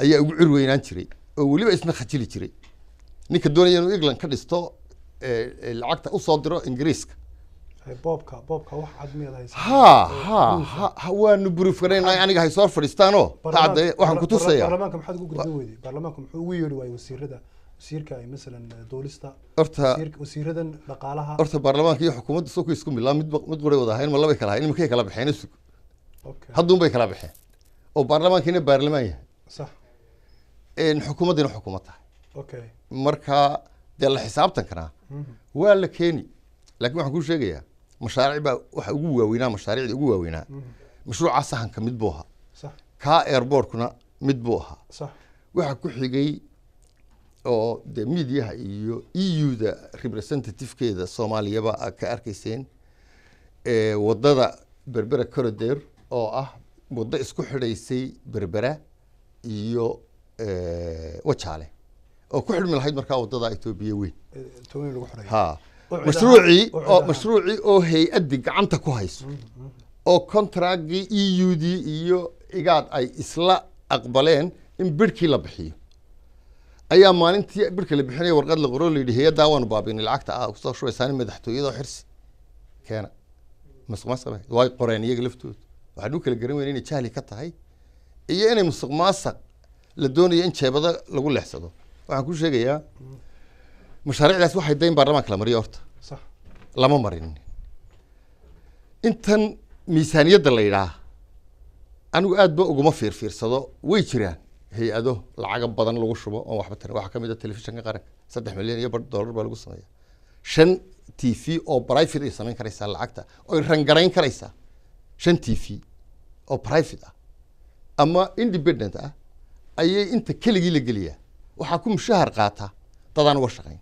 ayaa ugu cir weynaan jiray, oo weliba isna khajili jiray. Ninka doonaya inuu England ka dhisto lacagta usoo diro Ingiriiska. Boobka wax cad miyaad haysaa? Ha, waanu proof garaynaa. Aniga hay soo fadhiistaanoo ha caddeeya, waxaan ku tusayaa. Baarlamaanka maxaad ugu gudbin weyday? Baarlamaanka muxuu ugu yeedhi waayey wasiirada Wasiirka ay masalan duulista, horta wasiiradan dhaqaalaha. Horta baarlamaanka iyo xukuumadda soo ku isku milaa, mid mid qoray wada ahayn, ma labay kala ahayn, imakay kala baxeen isug. Hadduun bay kala baxeen oo baarlamaankiina baarlamaan yahay. Xukuumaddiina xukuumad tahay. Marka dee la xisaabtan karaa waa la keeni, laakiin waxaan kuu sheegayaa mashaariic baa waxa ugu waaweynaa, mashaariicda ugu waaweynaa mashruuca sahanka mid buu ahaa, kaa airportkuna mid buu ahaa. Waxa ku xigay oo dee miidiyaha iyo EU-da representative-keeda Soomaaliyaba aad ka arkayseen, wadada Berbera corridor oo ah waddo isku xidhaysay Berbera iyo Wajaale oo ku xidhmi lahayd markaa wadada Etoobiya weyn. Toban lagu xidhayo. Ha, mashruucii oo mashruucii oo hay-addii gacanta ku hayso oo contractgii EU-d iyo IGAD ay isla aqbaleen in birhkii la bixiyo, ayaa maalintii birhka la bixinaya warqad la qoro la yidhi hay-addaa waanu baabiinay, lacagta aa kusoo shubaysaan madaxtooyada oo Xirsi keena. Musuq maasuq bay way qoreen iyaga laftooda. Waxaan u kala garan weyna inay jahli ka tahay iyo inay musuq maasuq la doonayo in jeebada lagu leexsado. Waxaan kuu sheegayaa mashaariicdaas waxay dayn baarlamaanka la mariyo horta lama marin. Intan miisaaniyadda la yidhaah anigu aad ba uguma fiirfiirsado. Way jiraan hay-ado lacaga badan lagu shubo oon waxba tarin. Waxaa kamid ah telefishinka qaranka, 3 milyan iyo bar dollar baa lagu sameeya. Shan TV oo private ay samayn karaysaa lacagta oy rangarayn karaysaa, shan TV oo private ah ama independent ah ayay inta keligii la geliyaa. Waxaa ku mushahar qaata dadaan uga shaqayn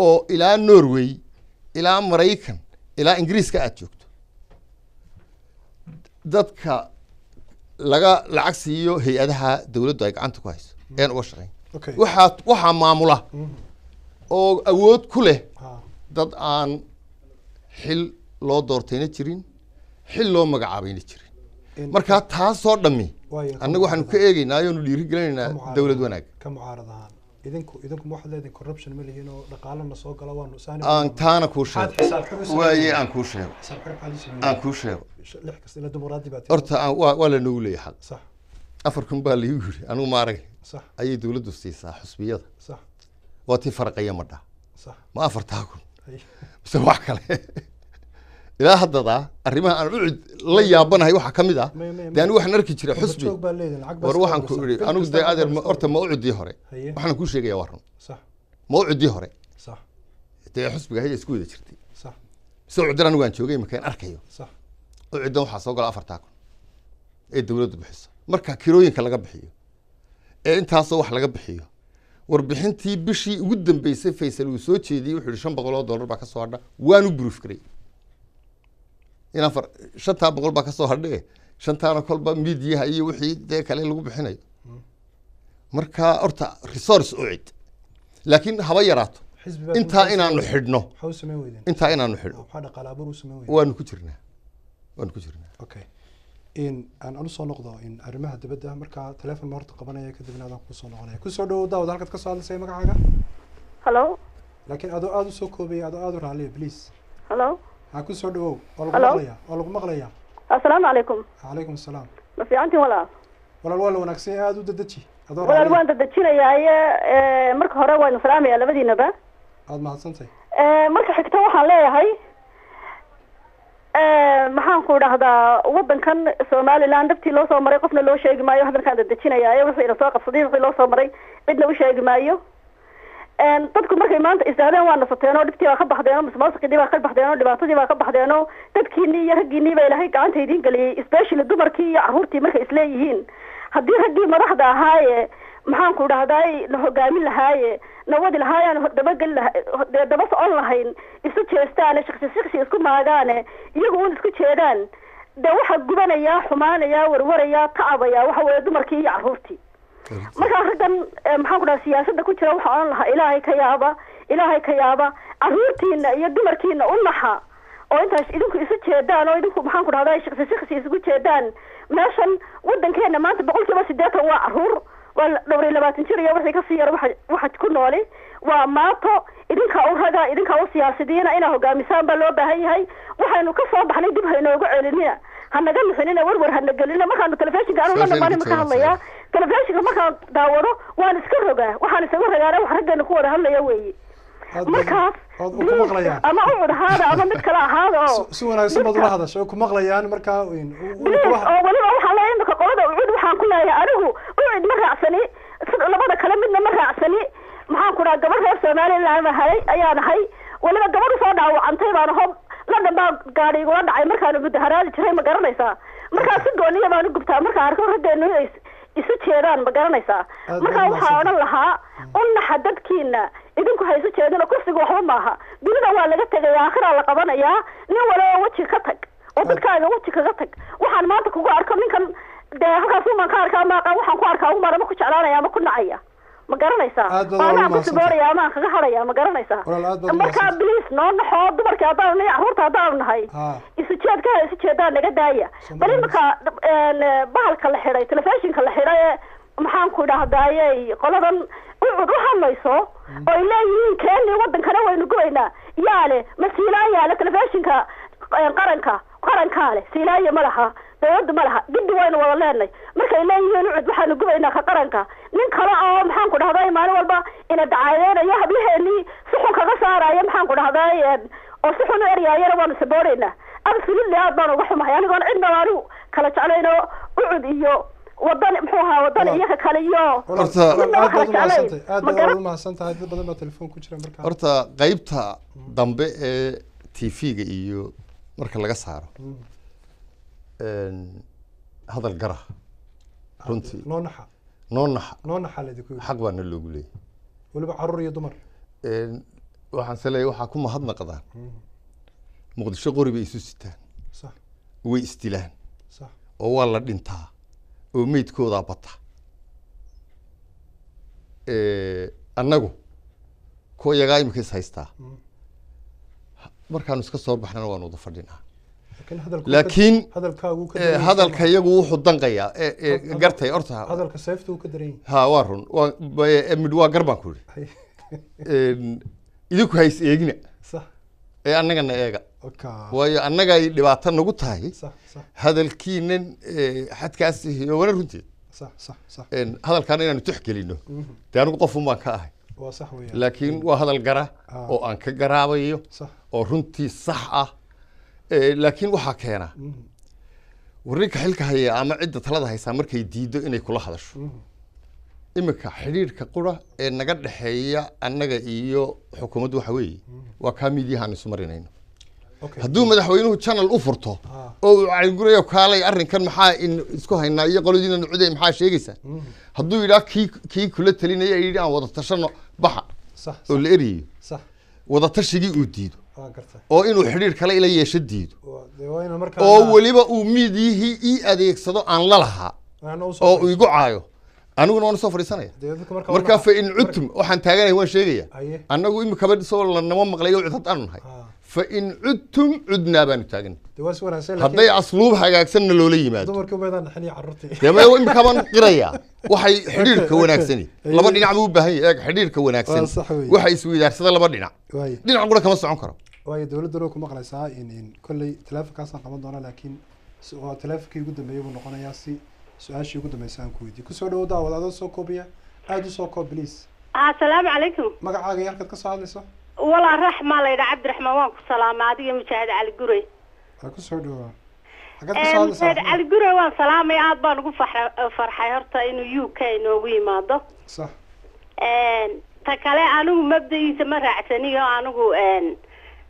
oo ilaa Norway, ilaa Maraykan, ilaa Ingiriiska aad joogto, dadka laga lacag siiyo hay-adaha dawladdu ay gacanta ku hayso een uga shaqayn. Waxaa maamula oo awood ku leh dad aan xil loo doortayna jirin, xil loo magacaabayna jirin. Marka taasoo dhammi annagu waxaanu ka eegeynaa oonu dhiiri gelinaynaa dawlad wanaag. Ka mucaarad ahaan idinku ma waxaad leedihin corruption ma lihiin oo dhaqaalana soo gala waanu saani? Aan taana kuu sheego. Xisaab xir u waaye aan kuu sheego. Xisaab xir maxaad u sameeyey? Aan kuu sheego. Lix kasta ila dimuqraadi baa. Horta waa la noogu leeyahay xaq. 4,000 baa laigu yiri, anigu ma arag, ayay dawladdu siisaa xusbiyada. Waa tii faraqaya madha. Ma 4,000 mise wax kale? Ilaa haddada arrimaha aan ucid la yaabanahay waxaa ka mid ah dee anigu waxaan arki jiray xusbi. Joog baa leedihin, lacag baa war waxaan ku iska idhi bil anigu kasta dee adeer lacag baa horta ma ucidii hore, waxaan kuu sheegaya waa run. Ma ucidii hore dee xusbiga haya isku wada jirtay mise ucidan anigu aan joogay iminka arkayo? Ucidan waxaa soo gala 4,000 ee dawladdu bixiso marka kirooyinka laga bixiyo ee intaasoo wax laga bixiyo. Warbixintii bishii ugu dambeysay Faysal uu soo jeediyey wuxuu yihi $500 baa ka soo hadha. Waanu proof garay in afar shantaa boqol baa kasoo hadhe, shantaana kolba miidiyaha iyo wixii dee kale lagu bixinayo. Marka horta resource ucid laakiin haba yaraato. Xisbi baa intaa inaanu xidhno maxaa u samayn weydeen? Intaa inaanu xidhno. Maxaa dhaqaale abuur u samayn weydeen? Waanu ku jirnaa, waanu ku jirnaa. Okay, in aan usoo noqdo in arrimaha dibadda, markaa telefoon ma horta qabanaya, kadibna adaan kusoo noqonaya. Kusoo dhawow daawad, halkaad ka soo hadlaysay, magacaaga? Hello. Laakiin adoo aada usoo koobaya, adoo aada u raaliya, please. Hello. Ha, kusoo dhawow, waa lagu Hello. maqlayaa, waa lagu maqlayaa. Assalaamu calaykum. Calaykum asalaam. Ma fiicantiin walaal? Walaal, waa la wanaagsan yahay, aada u dedeji adoo Walaal, raaliya. waan dadejinayaaye. Marka hore waan salaamayaa labadiinaba. Aada mahadsantay. Marka xigta waxaan leeyahay, maxaan ku dhahdaa, wadankan Somaliland dhabtii loo soo maray qofna loo sheegi maayo. Hadalkaan dadejinayaaye, wixii ina soo qabsaday, wixii loo soo maray cidna u sheegi maayo. Dadku markay maanta isdhahdeen waa nasateen oo dhibtii baa ka baxdeen oo musuqmaasuqidii baa ka baxdeen oo dhibaatadii baa ka baxdeen oo dadkiinii iyo raggiinii baa Ilaahay gacanta idiin geliyey, especially dumarkii iyo carruurtii, markay isleeyihiin haddii raggii madaxda ahaaye, maxaan ku dhahdaay, na hogaamin lahaaye, na wadi lahaayaan, dabageli laha dee daba socon lahayn, isu jeestaane, shaqsi shaqsi isku maagaane, iyagu un isku jeedaan, dee waxaa gubanayaa, xumaanayaa, warwarayaa, tacabaya waxa weeye dumarkii iyo carruurtii. Markaa raggan maxaan ku dhaha siyaasadda ku jira waxaa odhan lahaa, Ilaahay ka yaaba, Ilaahay ka yaaba, carruurtiina iyo dumarkiina u naxa oo intaas idinku isu jeedaan oo idinku maxaan ku dhahdaa shaqsi shaqsi isugu jeedaan. Meeshan wadankeena maanta 80% waa carruur, waa dhowr iyo labaatan jir iyo wixii kasii yar. Waxa ku nooli waa maato. Idinkaa u raga, idinkaa u siyaasidiina, inaa hogaamisaan baa loo baahan yahay. Waxaynu ka soo baxnay dib haynoogu celinina, hanaga nixinina, warwar hana gelina. Markaanu telefishinka anu Su'aasha la inaan maalin ku ka hadlayaa. Telefishinka markaan daawado waan iska rogaa, waxaan isaga rogaana wax raggeena ku wada hadlaya weeye. Markaas ama ucud ahaada ama mid kale ahaada oo si wanaagsan baad ula hadashay oo ku maqlayaan markaa. Oo weliba waxaan leeyahay imika qolada ucud waxaan ku leeyahay anigu ucud ma raacsani, labada kale midna ma raacsani. Maxaan ku dhaha gabadh reer Somaliland ahay ayaan ahay, weliba gabadh usoo dhaawacantay baan hob London baa gaadhi igula dhacay markaanu mudaharaadi jiray, ma garanaysaa? Markaa si gooniya baan u gubtaa markaa arko raggeenu inay isu jeedaan, ma garanaysaa? Markaa waxaa odhan lahaa u naxa dadkiina, idinku ha isu jeedino, kursiga waxba maaha, dunida waa laga tegaya, aakhiraa la qabanayaa. Nin waliba weji ka tag oo dadkaaga weji kaga tag. Waxaan maanta kugu arko ninkan dee halkaas umaan ka arkaa maaqa, waxaan ku arkaa umaan ama ku jeclaanaya ama ku nacaya, ma garanaysaa? Waanaan ku sibooraya ama aan kaga hadhaya, ma garanaysaa? Markaa bliis noo naxoo dumarkii haddaanu nahay, carruurta haddaanu nahay, isu jeedka isu jeedaan naga daaya. Bal imika bahalka la xidhay, telefishinka la xidhay ee maxaan ku idhaahdaaye qoladan ucud u hadlayso oo ay leeyihiin keeni wadankana waynu gubaynaa, yaale ma siilaan yaale telefishinka qaranka, qarankaa leh siilaaya ma laha, dawladdu ma laha, giddi waynu wada leenay. Markay leeyihiin ucud waxaanu gubaynaa ka qaranka, nin kale oo maxaan ku dhahday maalin walba ina dacaadeynayo hablaheenii si xun kaga saaraayo maxaan ku dhahday oo si xun u eryaayana waanu saboonaynaa. Absolutely aad baan uga xumahay anigoon cidna anigu kala jeclayn oo ucud iyo wadan muxuu ahaa wadan iyo ka kale iyo aad baad umahadsan tahay. Dad badan baa telefoon ku jira markaa. Horta qaybta dambe ee TV-ga iyo marka laga saaro hadal gara runtii noo naxa, noo naxa, noo naxa laydinku yidhi, xaq baana loogu leeyahay weliba carruur iyo dumar. Waxaan se leeyahay waxaa ku mahadnaqdaan Muqdisho qori bay isu sitaan, sax, way isdilaan, sax, oo waa la dhintaa oo meydkoodaa bata. Annagu kuwa iyagaa imika is haystaa, markaanu iska soo baxnana waanu wada fadhinaa, laakiin hadalka iyagu wuxuu danqayaa gartay horta hadalka seefta uu ka daran yahay. Ha waa run, waa mid waa gar baan ku yidhi idinku ha is eegina ee annagana eega, waayo annaga ay dhibaato nagu tahay hadalkiinan xadkaas wana runteed hadalkaana inaanu tixgelino dee anigu qof un baan ka ahay, laakiin waa hadal gara oo aan ka garaabayo oo runtii sax ah. Laakiin waxaa keena warninka xilka haya ama cidda talada haysaa markay diido inay kula hadasho. Iminka xidhiidhka qura ee naga dhexeeya annaga iyo xukuumaddu waxa weeye waa kaa miidiyaha aan isu marinayno. Hadduu madaxweynuhu channel u furto oo uu caligurayo kaalay arrinkan maxaa in isku haynaa iyo qoladiina nucuday maxaa sheegaysaa, hadduu yidhaa kii kula talinaya yidhi aan wada tashano baxa oo la eriyayo, wada tashigii uu diido oo inuu xidhiir kale ila yeesho diido oo weliba uu miidiyihii ii adeegsado aan la lahaa oo uu igu caayo, aniguna waan usoo fadhiisanaya. Markaa fa in cudtum waxaan taaganaya waan sheegaya annagu imikaba isagoo lanama maqlayo ucud haddaanu nahay, fa in cudtum cudnaa baanu taaganay. Hadday asluub hagaagsanna loola yimaado dee imika baan qirayaa waxay xidhiirka wanaagsani laba dhinac buu u baahan yahay. Eeg xidhiirka wanaagsan waxa isweydaarsada laba dhinac, dhinac qura kama socon karo. Waayo dawladduna ku maqlaysaa in kolley teleefonkaasaan qaban doonaa, laakiin waa teleefonkii ugu dambeeyay buu noqonayaa si su-aashii ugu dambeysay aan ku weydiiyo. Kusoo dhawo daawad adoo soo koobiya, aada usoo koob please. Asalaamu calaykum. Magacaaga iyo halkaad ka soo hadlayso? Walaa Raxmaa la yidhaa Cabdiraxmaan, waan ku salaamay adiga Mujaahid Cali Gurey. Waa kusoo dhawaa. Xaggaad ka soo hadlaysaa? Mujaahid Cali Gurey waan salaamay, aad baan ugu farxay horta inuu UK noogu yimaado. Sax. Ta kale anigu mabda'iisa ma raacsaniyo, anigu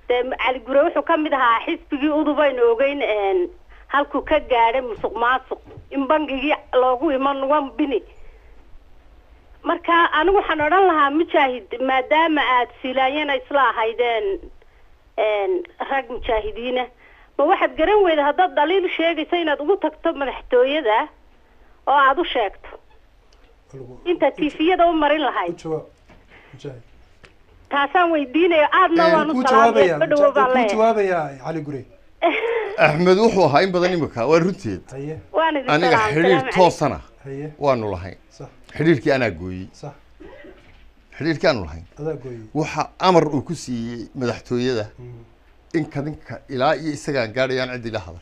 dee Cali Gurey wuxuu ka mid ahaa xisbigii udubaynu ogeyn halkuu ka gaadhay musuq maasuq in bangigii loogu iman 1 bini. Marka anigu waxaan odhan lahaa Mujaahid, maadaama aad silaanyana isla ahaydeen rag mujaahidiina, ma waxaad garan weyda haddaad dhaliil sheegayso inaad ugu tagto madaxtooyada oo aada u sheegto intaad tifiyada u marin lahayd? Taasaan weydiinaya aadna waan u salaamaya. Dhawo baan leeyahay. Jawaabayaa Cali Gurey. Axmed wuxuu ahaa in badan imika waa runteed aniga xidhiir toosana waanu lahayn, xidhiirkii anaa gooyey, xidhiirkii aanu lahayn waxa amar uu ku siiyey madaxtooyada in kadinka ilaa iyo isagaan gaadhayaan cid ila hadal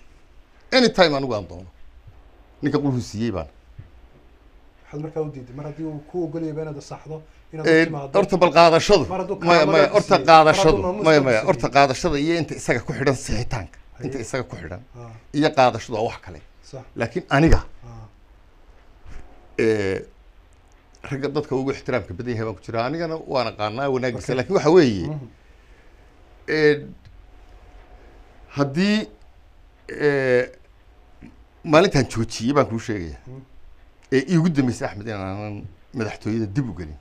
anytime anigu aan doono ninka qulhu siiyey baan Maxaad markaa u diiday mar haddii uu ku ogolyahay inaad saxdo, inaad u timaado? Horta bal qaadashadu Mar hadduu maya maya karaamada horta siiyey, qaadashadu mar hadduu maamuuska maya maya siiyey. Horta qaadashada iyo inta isaga ku xidhan sixitaanka, inta isaga ku xidhan iyo qaadashadu waa wax kale. Laakiin aniga ragga dadka ugu ixtiraamka badan yahay baan ku jiraa, anigana waan aqaanaa wanaagiisa. Laakiin waxa weeye, haddii maalintaan joojiyey baan kuu sheegaya ee iigu dambeysay Axmed inaanan madaxtooyada dib u gelin,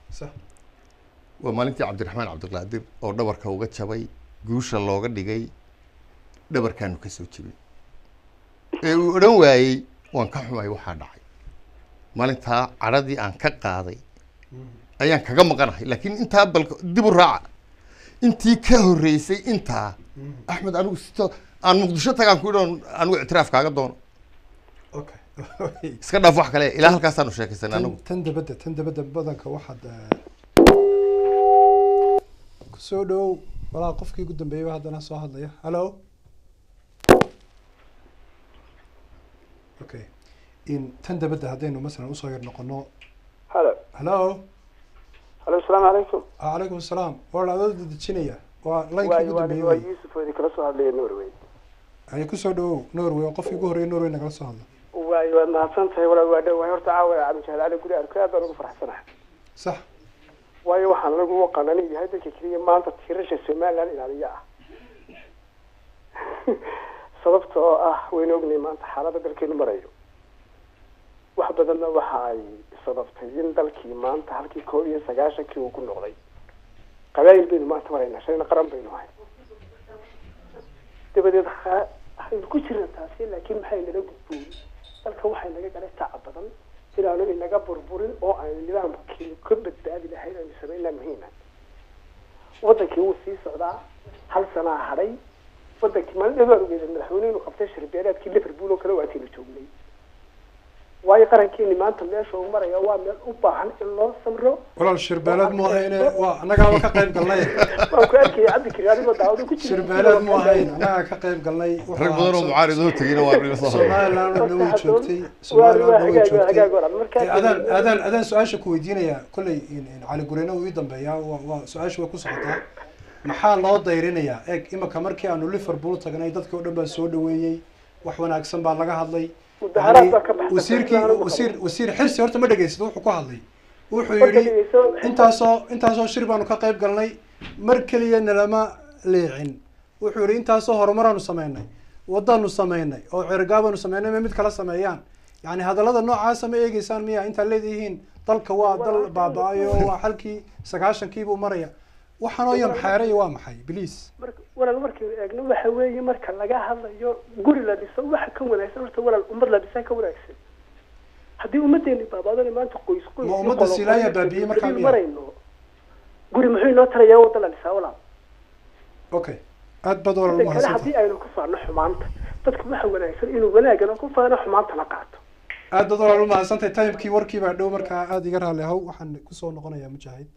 waa maalintii Cabdiraxmaan Cabdiqaadir oo dhabarka uga jabay guusha looga dhigay dhabarkaanu ka soo jebin ee uu odhan waayey waan ka xumay waxaa dhacay. Maalintaa cadhadii aan ka qaaday ayaan kaga maqanahay. Laakiin intaa bal dib u raaca intii ka horreysay intaa, Axmed, anigu sito aan Muqdisho tagaan ku idhan anigu ictiraaf kaaga doono. Iska dhaaf wax kale, ilaa halkaasaanu sheekaysanay anigu. Tan dabadda badanka waxaad kusoo dhowow walaa qofkii ugu dambeeyay haddana soo hadlaya. Hello, okay, in tan dabadda haddaynu masalan usoo yar noqono. Halo. Hello. Halo, asalaamu calaykum. Calaykum asalaam. Waa la adoo dedejinaya, waa line-kii ugu dambeeyay. Waa wey. Yuusuf oo idinkala soo hadlaya Norway. Ay, kusoo dhowow Norway, oo qofkii ugu horreeyay Norway nagala soo hadla. Waay, waad mahadsan tahay walaal, waa dhowahay. Horta caawa Cabdijahaad Cali Guri arko, aad baan ugu faraxsanahay. Waayo waxaan anigu u aqaan anigu yahay dadka keliya maanta tiirasha Somaliland ilaaliya ah, sababta oo ah waynu ognay maanta xaaladda dalkeenu marayo. Wax badanna waxa ay sababtay in dalkii maanta halkii 91-kii uu ku noqday. Qabaayil baynu maanta maraynaa, shalayna qaran baynu ahay. Dabadeed waxaynu ku jirna taasi, laakiin maxay nala gudboon? Dalka waxay naga galay tacab badan inaanu inaga burburin oo aynu nidaamkii ka badbaadi lahayn aynu samaynaa muhiima. Wadankii wuu sii socdaa, hal sanaa hadhay wadankii. Maalin dheer baan ogeeday madaxweyne inuu qabtay shirbeeleedkii Liverpool oo kale, waataynu joognay. Waayo qarankeeni maanta meesha uu maraya waa meel u baahan in loo samro. Walaal, shirbeeleed mu ahayne, waa annagaaba ka qayb galnay. Waan ku arkayay Cabdikariim adigoo daawado ku jira. Shirbeeleed mu ahayn, annagaa ka qayb galnay. Wuxuu Rag badan oo ahaa mucaarid oo tegeyna waa ila soo hadlay. Somaliland oo dhan way joogtay, Somaliland oo dhan way joogtay. Adaan su-aasha ku weydiinaya kolley in Cali Gureyne uu ii dambeeyaa, waa su-aasha way ku socotaa. Maxaa loo dayrinayaa? Eeg, imika markii aanu Liverpool tagnay dadkii oo dhan baa soo dhaweeyey, wax wanaagsan baa laga hadlay. Mudaharaad baa ka baxsan. Wasiirkii Anigu wasiir Xirsi horta ma dhegeysato wuxuu ku hadlay. Wuxuu Horta yidhi dhegeyso. Intaasoo shir baanu ka qayb galnay, mar keliya nalama leecin. Wuxuu yidhi intaasoo horumaraanu sameynay, wadaanu sameynay oo cergaabaanu sameynay, ma mid kala sameeyaan? Yani hadallada noocaasa ma eegeysaan miya intaad leedihiin dalka waa dal baaba-ayo, waa halkii 90-kiibuu maraya, waxaanoo yamxeeray waa maxay, please? Marka walaal, markaynu eegno waxa weeye, marka laga hadlayo guri la dhiso, waxa ka wanaagsan horta walaal ummad la dhisaa ka wanaagsan. Haddii ummaddeeni baabaadana maanta qoys qoys Ma iyo ummadda qolo Silaaya qolo baabi'iyey markaa qabiil miya? marayno, guri muxuu inoo tarayaa? Wadda la dhisaa walaal. Okay, aad baad walaal Midda kale, umahadsantahay. haddii aynu ku faano xumaanta dadku, waxa wanaagsan inuu wanaagana ku faano, xumaantana qaato. Aad baad walaal umahadsantahay. Time-kii warkii baa dhow, markaa aada iga raali ahow. Waxaan kusoo noqonayaa Mujaahid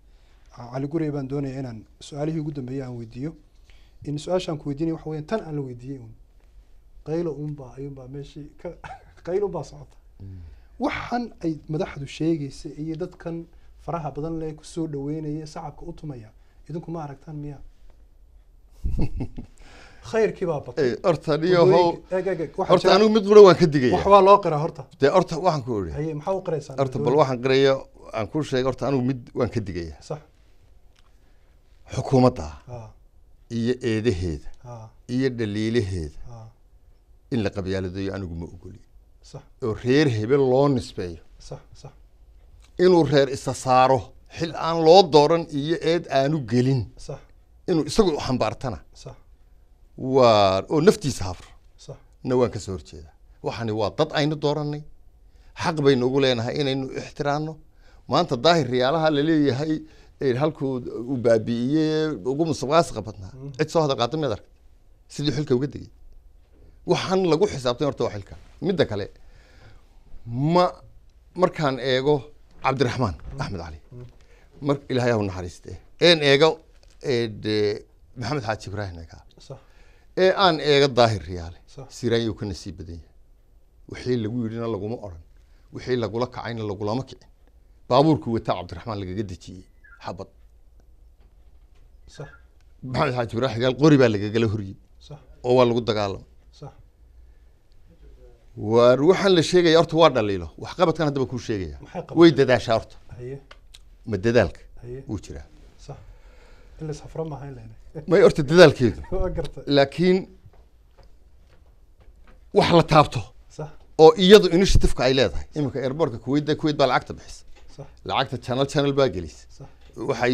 Cali Gurey baan doonaya inaan su-aalihii ugu dambeeyey aan weydiiyo. In su-aashaan ku weydiinaya waxa weeyaan tan aan la weydiiyey un qaylo unbaa ayuunbaa meeshii ka qaylo unbaa socota. Waxan ay madaxdu sheegaysa iyo dadkan faraha badan leh kusoo dhaweynaya, sacabka u tumaya, idinku ma aragtaan miya? Khayrkii baa batay. Horta niyahow, Eeg, eeg, eeg, waxaa horta jira- anigu mid qura waan ka digaya. Wax waa loo qiraa horta. Dee horta waxaan ku idhi Haye, maxaa u qiraysaan? Horta bal waxaan qiraya aan kuu sheegay, horta anigu mid waan ka digaya. Xukuumadda iyo eedaheeda iyo dhaliilaheeda in la qabyaaladeeyo anigu ma ogoli oo reer hebel loo nisbeeyo, sax sax inuu reer isa saaro xil aan loo dooran iyo eed aanu gelin, inuu isagu xambaartana waa oo naftiisa hafro na waan ka soo horjeedaa. Waxani waa dad aynu doorannay, xaq baynu ugu leenahay inaynu ixtiraanno. Maanta Daahir Riyaalaha laleeyahay halkuu uu baabi'iyey ugu musuqmaasuqa badnaa, cid soo hadal qaata miyaad aragtay sidii xilka uga degay? Waxaan lagu xisaabtay horta waa xilka. Midda kale, ma markaan eego Cabdiraxmaan Axmed Cali, mar Ilaahay ha u naxariiste, een eego Maxamed Xaaji Ibraahim Egaa ee aan eego Daahir Riyaale, Siraanyuu ka nasiib badan yahay. Wixii lagu yidhina laguma odhan, wixii lagula kacayna lagulama kicin. Baabuurku wataa Cabdiraxmaan lagaga dejiyey xabad. Sax. Maxamed Xaaji Ibraahim Xigaal qori baa lagagala horyey. Sax. Oo waa lagu dagaalamay. Sax. Waar waxaan la sheegaya horta waa dhaliilo, waxqabadkan haddaba kuu sheegaya. Maxay qabatay? Way dadaashaa horta. Haye. Ma dadaalka Haye. wuu jiraa. Sax, in la safro maaha in la May horta dadaalkeedu waa gartay. Laakiin wax la taabto Sax. oo iyadu initiative-ka ay leedahay, iminka airportka Kuwait, Kuwait baa lacagta bixisa. Sax. Lacagta channel baa gelisa. Sax. Waxay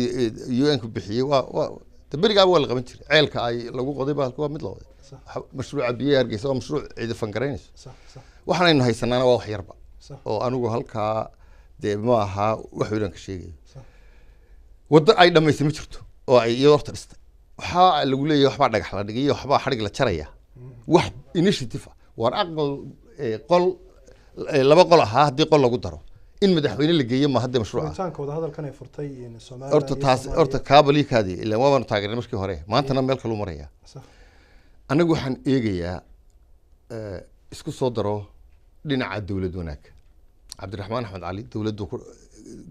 UN ku bixiyey waa de berigaaba waa la qaban jiray. Ceelka ay lagu qoday baa waa mid la waday. Sax. Mashruuca biyaha Hargeysa waa mashruuc ciidi fangaraynayso. Sax sax. Waxaanaynu haysanaana waa wax yarba. Sax. Oo anigu halkaa dee ma aha wax weynaan ka sheegayo. Sax. Waddo ay dhamaysay ma jirto oo ay iyadoo horta dhistay. Waxaa lagu leeyahay waxbaa dhagax la dhigay iyo waxbaa xadhig la jaraya, wax initiative ah. Waar aqal qol laba qol ahaa haddii qol lagu daro in madaxweyne la geeyo, ma hadda mashruuca furitaanka wadahadalkan ay furtay in Soomaaliya horta iyo taas Soomaaliya. Horta kaabaliikaadii ilaan waabaanu taageernay markii hore, maantana meel kaluu maraya. Sax. Anigu waxaan eegayaa isku soo daro dhinaca dowlad wanaag. Cabdiraxmaan Axmed Cali dowladdu ku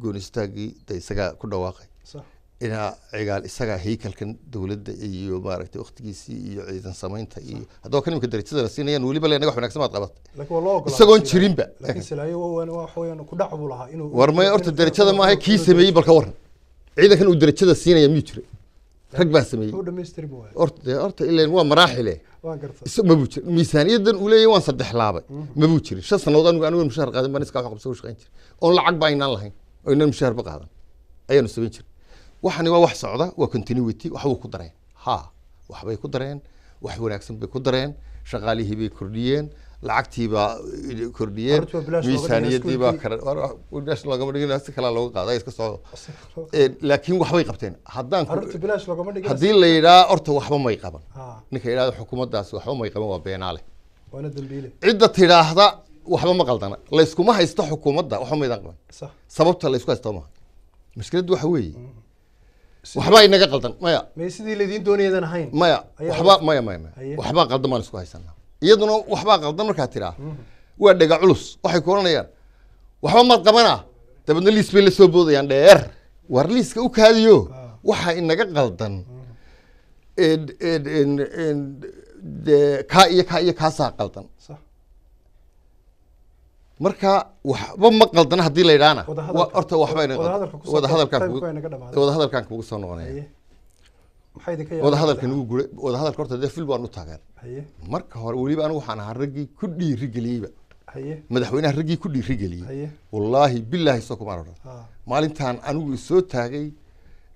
goonistaagii de isagaa ku dhawaaqay. Sax. Inaa Cigaal isagaa haykalkan dowladda iyo maaragtay waqtigiisii iyo ciidan samaynta iyo haddaba kan imika darajada la siinayaan weliba leenaga wax wanaagsan baad qabatay. Laakiin waa loo ogolaaday Isagoon Silaayo. jirinba. Laakiin Silaayo waa waxa weeyaan ku dhac buu lahaa inuu War may horta darajada maaha kii sameeyey, balka waran ciidankan uu darajada siinaya miyuu jiray? Rag baa sameeyey. Wuxuu dhamaystiri waayo. Horta dee horta ileen waa maraaxile. Waan gartay. Mabuu jirin miisaaniyadan uu leeyahay waan saddex laabay, mabuu jirin. 5 sannadood anigu mushaar qaadan baan iskaa wax qabso u shaqayn jiray, oon lacag ba aynaan lahayn oo inaan mushaarba qaadan ayaanu samayn jiray. Waxani waa wax socda, waa continuity. Waxbuu ku dareen, ha, waxbay ku dareen, wax wanaagsan bay ku dareen. Shaqaalihii bay kordhiyeen, lacagtii baa kordhiyeen. Carruurtii waa bilaash looga dhigay Miisaaniyadii baa iskuulkii. Kara bilaash loogama dhigin, si kalaa looga qaaday iska socdo. Laakiin waxbay qabteen haddaan Carruurta bilaash loogama dhigin. Haddii la yidhaa horta waxba may qaban, Ha. ninka yidhahda xukuumaddaasi waxba may qaban waa beenaale. Waana dambiile. Cidda tidhaahda waxba ma qaldana, layskuma haysto xukuumadda waxba maydaan qaban. Sax. Sababta laysku haysto maaha mushkiladdu, waxa weeye waxbaa inaga qaldan, maya. May sidii laydin doonayadan ahayn. Maya. Ayaa waxba maya maya maya. Haye. Waxbaa qaldan baan isku haysanaa, iyaduna waxbaa qaldan markaa tiraa waa dhega culus. Waxay ku oranayaan waxba maad qabanaa, dabeedna liis bay la soo boodayaan dheer. War liiska u kaadiyo, waxa inaga qaldan dee kaa iyo kaa iyo kaasaa qaldan. Sax. Marka waxba ma qaldana haddii la yidhaahna Wadahadalka- horta waxba inaga qaldan. Wadahadalka ku soo Wadahadalkaan time kugu ku inaga dhamaaday. Wadahadalkaan kugu soo noqonaya. Haye, maxay idinka yaabeen? Wadahadalka nagu guray, wadahadalka horta dee fil baan u taageer. Haye. Marka hore weliba anigu waxaan ahaa raggii ku dhiirigeliyeyba. Haye. Madaxweynaha raggii ku dhiirigeliyey. Haye. Wallaahi bilaahi soo kumaan odhan. Ha. Maalintaan anigu isoo taagay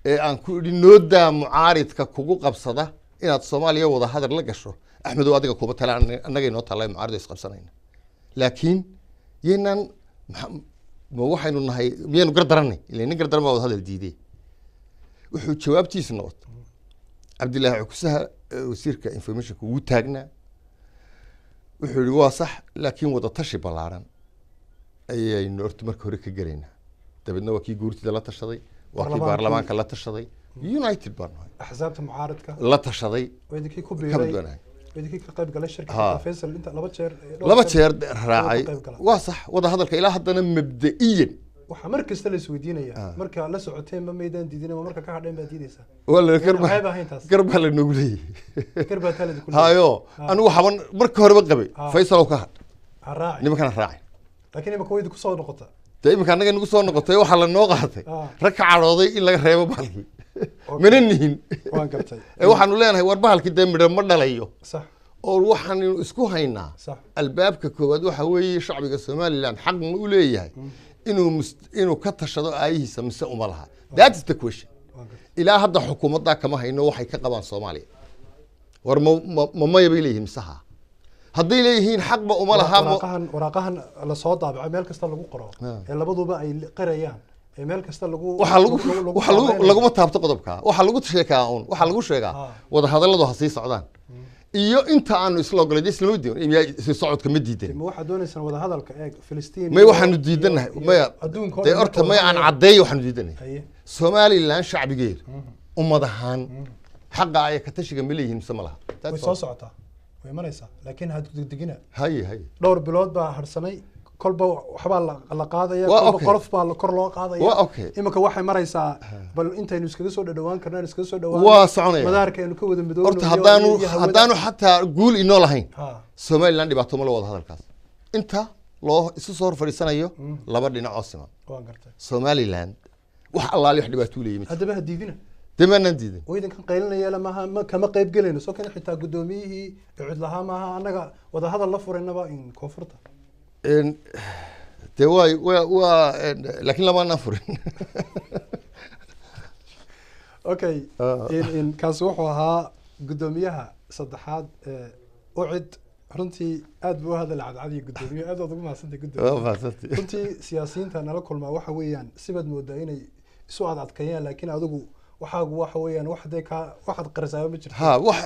ee aan ku idhi noodaa mucaaridka kugu qabsada inaad Soomaaliya wada hadal la gasho, Axmedow adiga kuma tala, annaga inoo tala mucaarido isqabsanayna, laakiin yaynaan ma waxaynu nahay miyaynu gar daranay? Ila nin gar daran baa wada hadal diiday. Wuxuu jawaabtiisa noqotay Cabdillaahi Cukusaha wasiirka informationka wuu taagnaa, wuxuu yihi waa sax, laakiin wada tashi ballaaran ayaynu horta marka hore ka gelaynaa. Dabeedna waa kii guurtida la tashaday, waa kii Baarlamaankii. Baarlamaanka la tashaday, united baan nahay. Axsaabta mucaaradka la tashaday. Oo idinkii ku Ka biiray. badbaanahay. Oo idinkii ka qayb galay shirka. Ha. Xitaa Faysal inta laba jeer dhowr Laba jeer raacay. Ka qayb galay. Waa sax, wada hadalka ilaa haddana mabda'iyan. Waxaa mar kasta la isweydiinaya, marka la socoteen ma maydaan diidin, ma marka ka hadheen baad diideysaa? Waa la Miyaan garba ceeb ahayn taas? Gar baa la noogu leeyahay. Gar baa taa la idinku leeyahay. Hayo, anigu waxaban marka horeba qabay Faysal oo ka hadh Ha raaci. Nimankana raacay. Laakiin imika way idinku soo noqota. Dee iminka annaga nagu soo noqotay, waxaa la noo qaatay rag ka cadhooday in laga reebo bahalkii, mana nihin. Waan gartay. Ee waxaanu leenahay war bahalkii dee midho ma dhalayo. Sax. Oo waxaanu isku haynaa Sax. albaabka koowaad waxa weeye shacbiga Somaliland xaq ma u leeyahay inuu inuu ka tashado aayihiisa mise uma laha? That is the question. Waan gartay. Ilaa hadda xukuumaddaa kama hayno waxay ka qabaan Soomaaliya. War ma maya bay leeyihiin mise ha? Hadday leeyihiin xaqba uma laha Waraaqahan la soo daabacay, meel kasta lagu qoro ee labaduba ay qirayaan ee meel kasta lagu waxaa lagu waxaa lagu saameynayo. Laguma taabto qodobka, waxaa lagu sheekaa uun, waxaa lagu sheegaa wadahadalladu ha sii socdaan iyo inta aanu isla ogolay dee islama diidan miyaa sii socodka ma diidan. Ma waxaad doonaysaan wadahadalka eeg Filistiin May, waxaanu diidanahay maya. Adduunka oo dee dhan horta marka maya aan wadahadal- caddeeyo waxaanu diidanahay. Haye. Somaliland shacbigeedu ummad ahaan xaqa ay ka tashiga ma leeyihiin mise ma laha? That's Way soo all. socotaa, way imanaysaa, laakiin ha degdegina. Haye haye. Dhowr bilood baa harsanay. Kolba waxbaa la qaadaya, Waa kolba okay. qolof baa kor loo qaadaya. Waa okay. Iminka waxay maraysaa bal intaynu iskaga soo dhadhawaan karno aynu iskaga soo dhawaan. Waa soconaya. Madaarka aynu ka wada midoobno Horta haddaanu iyo hawada. Haddaanu xataa guul inoo lahayn, Ha. Somaliland dhibaato ma la wada hadalkaas inta loo isu soo hor fadhiisanayo laba dhinac oo siman. Waan gartay. Somaliland wax allaali wax dhibaato u leeyahay ma jirto. Haddaba ha diidina. Dee maanaan diidin. Oo idinkan qaylinaya maaha, ma kama qayb gelayno, soo kan xitaa guddoomiyihii cid lahaa maaha annaga wadahadal la furaynaba in koonfurta. Dee waa laakiin lamaanaan furin. Okay. In kaasi wuxuu ahaa guddoomiyaha saddexaad ee UCID. Runtii aad buu u hadal cadcadiya guddoomiye, aad baad ugu mahadsantay, guddoomiye. Waa mahadsantahay. Runtii siyaasiyiinta nala kulmaa waxa weeyaan sibaad moodaa inay isu adadkeeyaan, laakiin adigu waxaagu waxa weeyaan wax dee kaa waxaad qarisaaba ma jirto. Ha, wax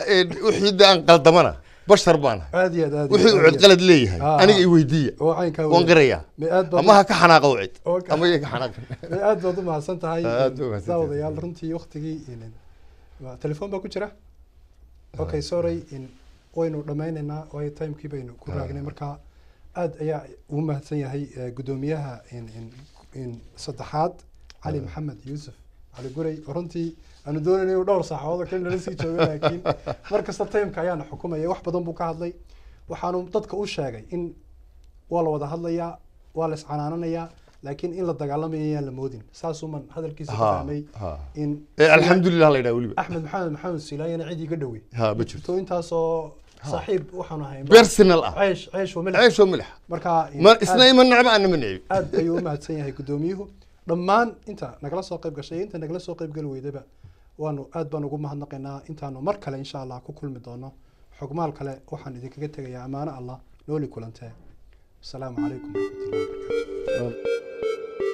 wixii de aan qaldamana bashar baan ahay. Aad iyo aad, aad iyo Wixii aad, uu aad cid iyo qalad leeyahay aniga i weydiiya. Oo caynkaa Waan weeyaan. qirayaa. Ma aad baad Ama ha ka xanaaqa ucid Okay. ama iyaga ka xanaaqin. Ma aad baad u mahadsan tahay. Aad baad u mahadsan tahay. Daawadayaal, runtii waktigii telefoon baa ku jira. Okay, sorry, in waynu dhammaynaynaa waayo timekii baynu ku raagnay. Marka aad ayaa ugu mahadsan yahay guddoomiyaha in saddexaad, Cali Maxamed Yuusuf Cali Gurey, oo runtii aanu doonayna inuu dhowr saacadood oo kale nala sii joogo, laakiin mar kasta timeka ayaana xukumaya. Wax badan buu ka hadlay, waxaanu dadka u sheegay in waa la wada hadlayaa, waa la iscanaananayaa, laakiin in la dagaalamaya yaan la moodin. Saasuuman hadalkiisa ka fahmay. In Alxamdulilah la yidhaha weliba. Axmed Maxamed Maxamed Silaayana cid iga dhowey Ha, ma jirto. Intaasoo saaxiib waxaanu ahay Personal ah. Ceesh, ceesh wa milix. Ceesh oo milix. Marka Ma isna ima necba, ana ma necbi. Aad ayuu u mahadsan yahay guddoomiyuhu. Dhammaan inta nagala soo qayb gashay, inta nagala soo qayb geli weydaba, waanu aad baan ugu mahadnaqaynaa. Intaanu mar kale insha Allah ku kulmi doono xogmaal kale, waxaan idinkaga tegayaa amaano Allah. Nooli kulantee. Asalaamu calaykum waraxmatullahi wabarakaatu.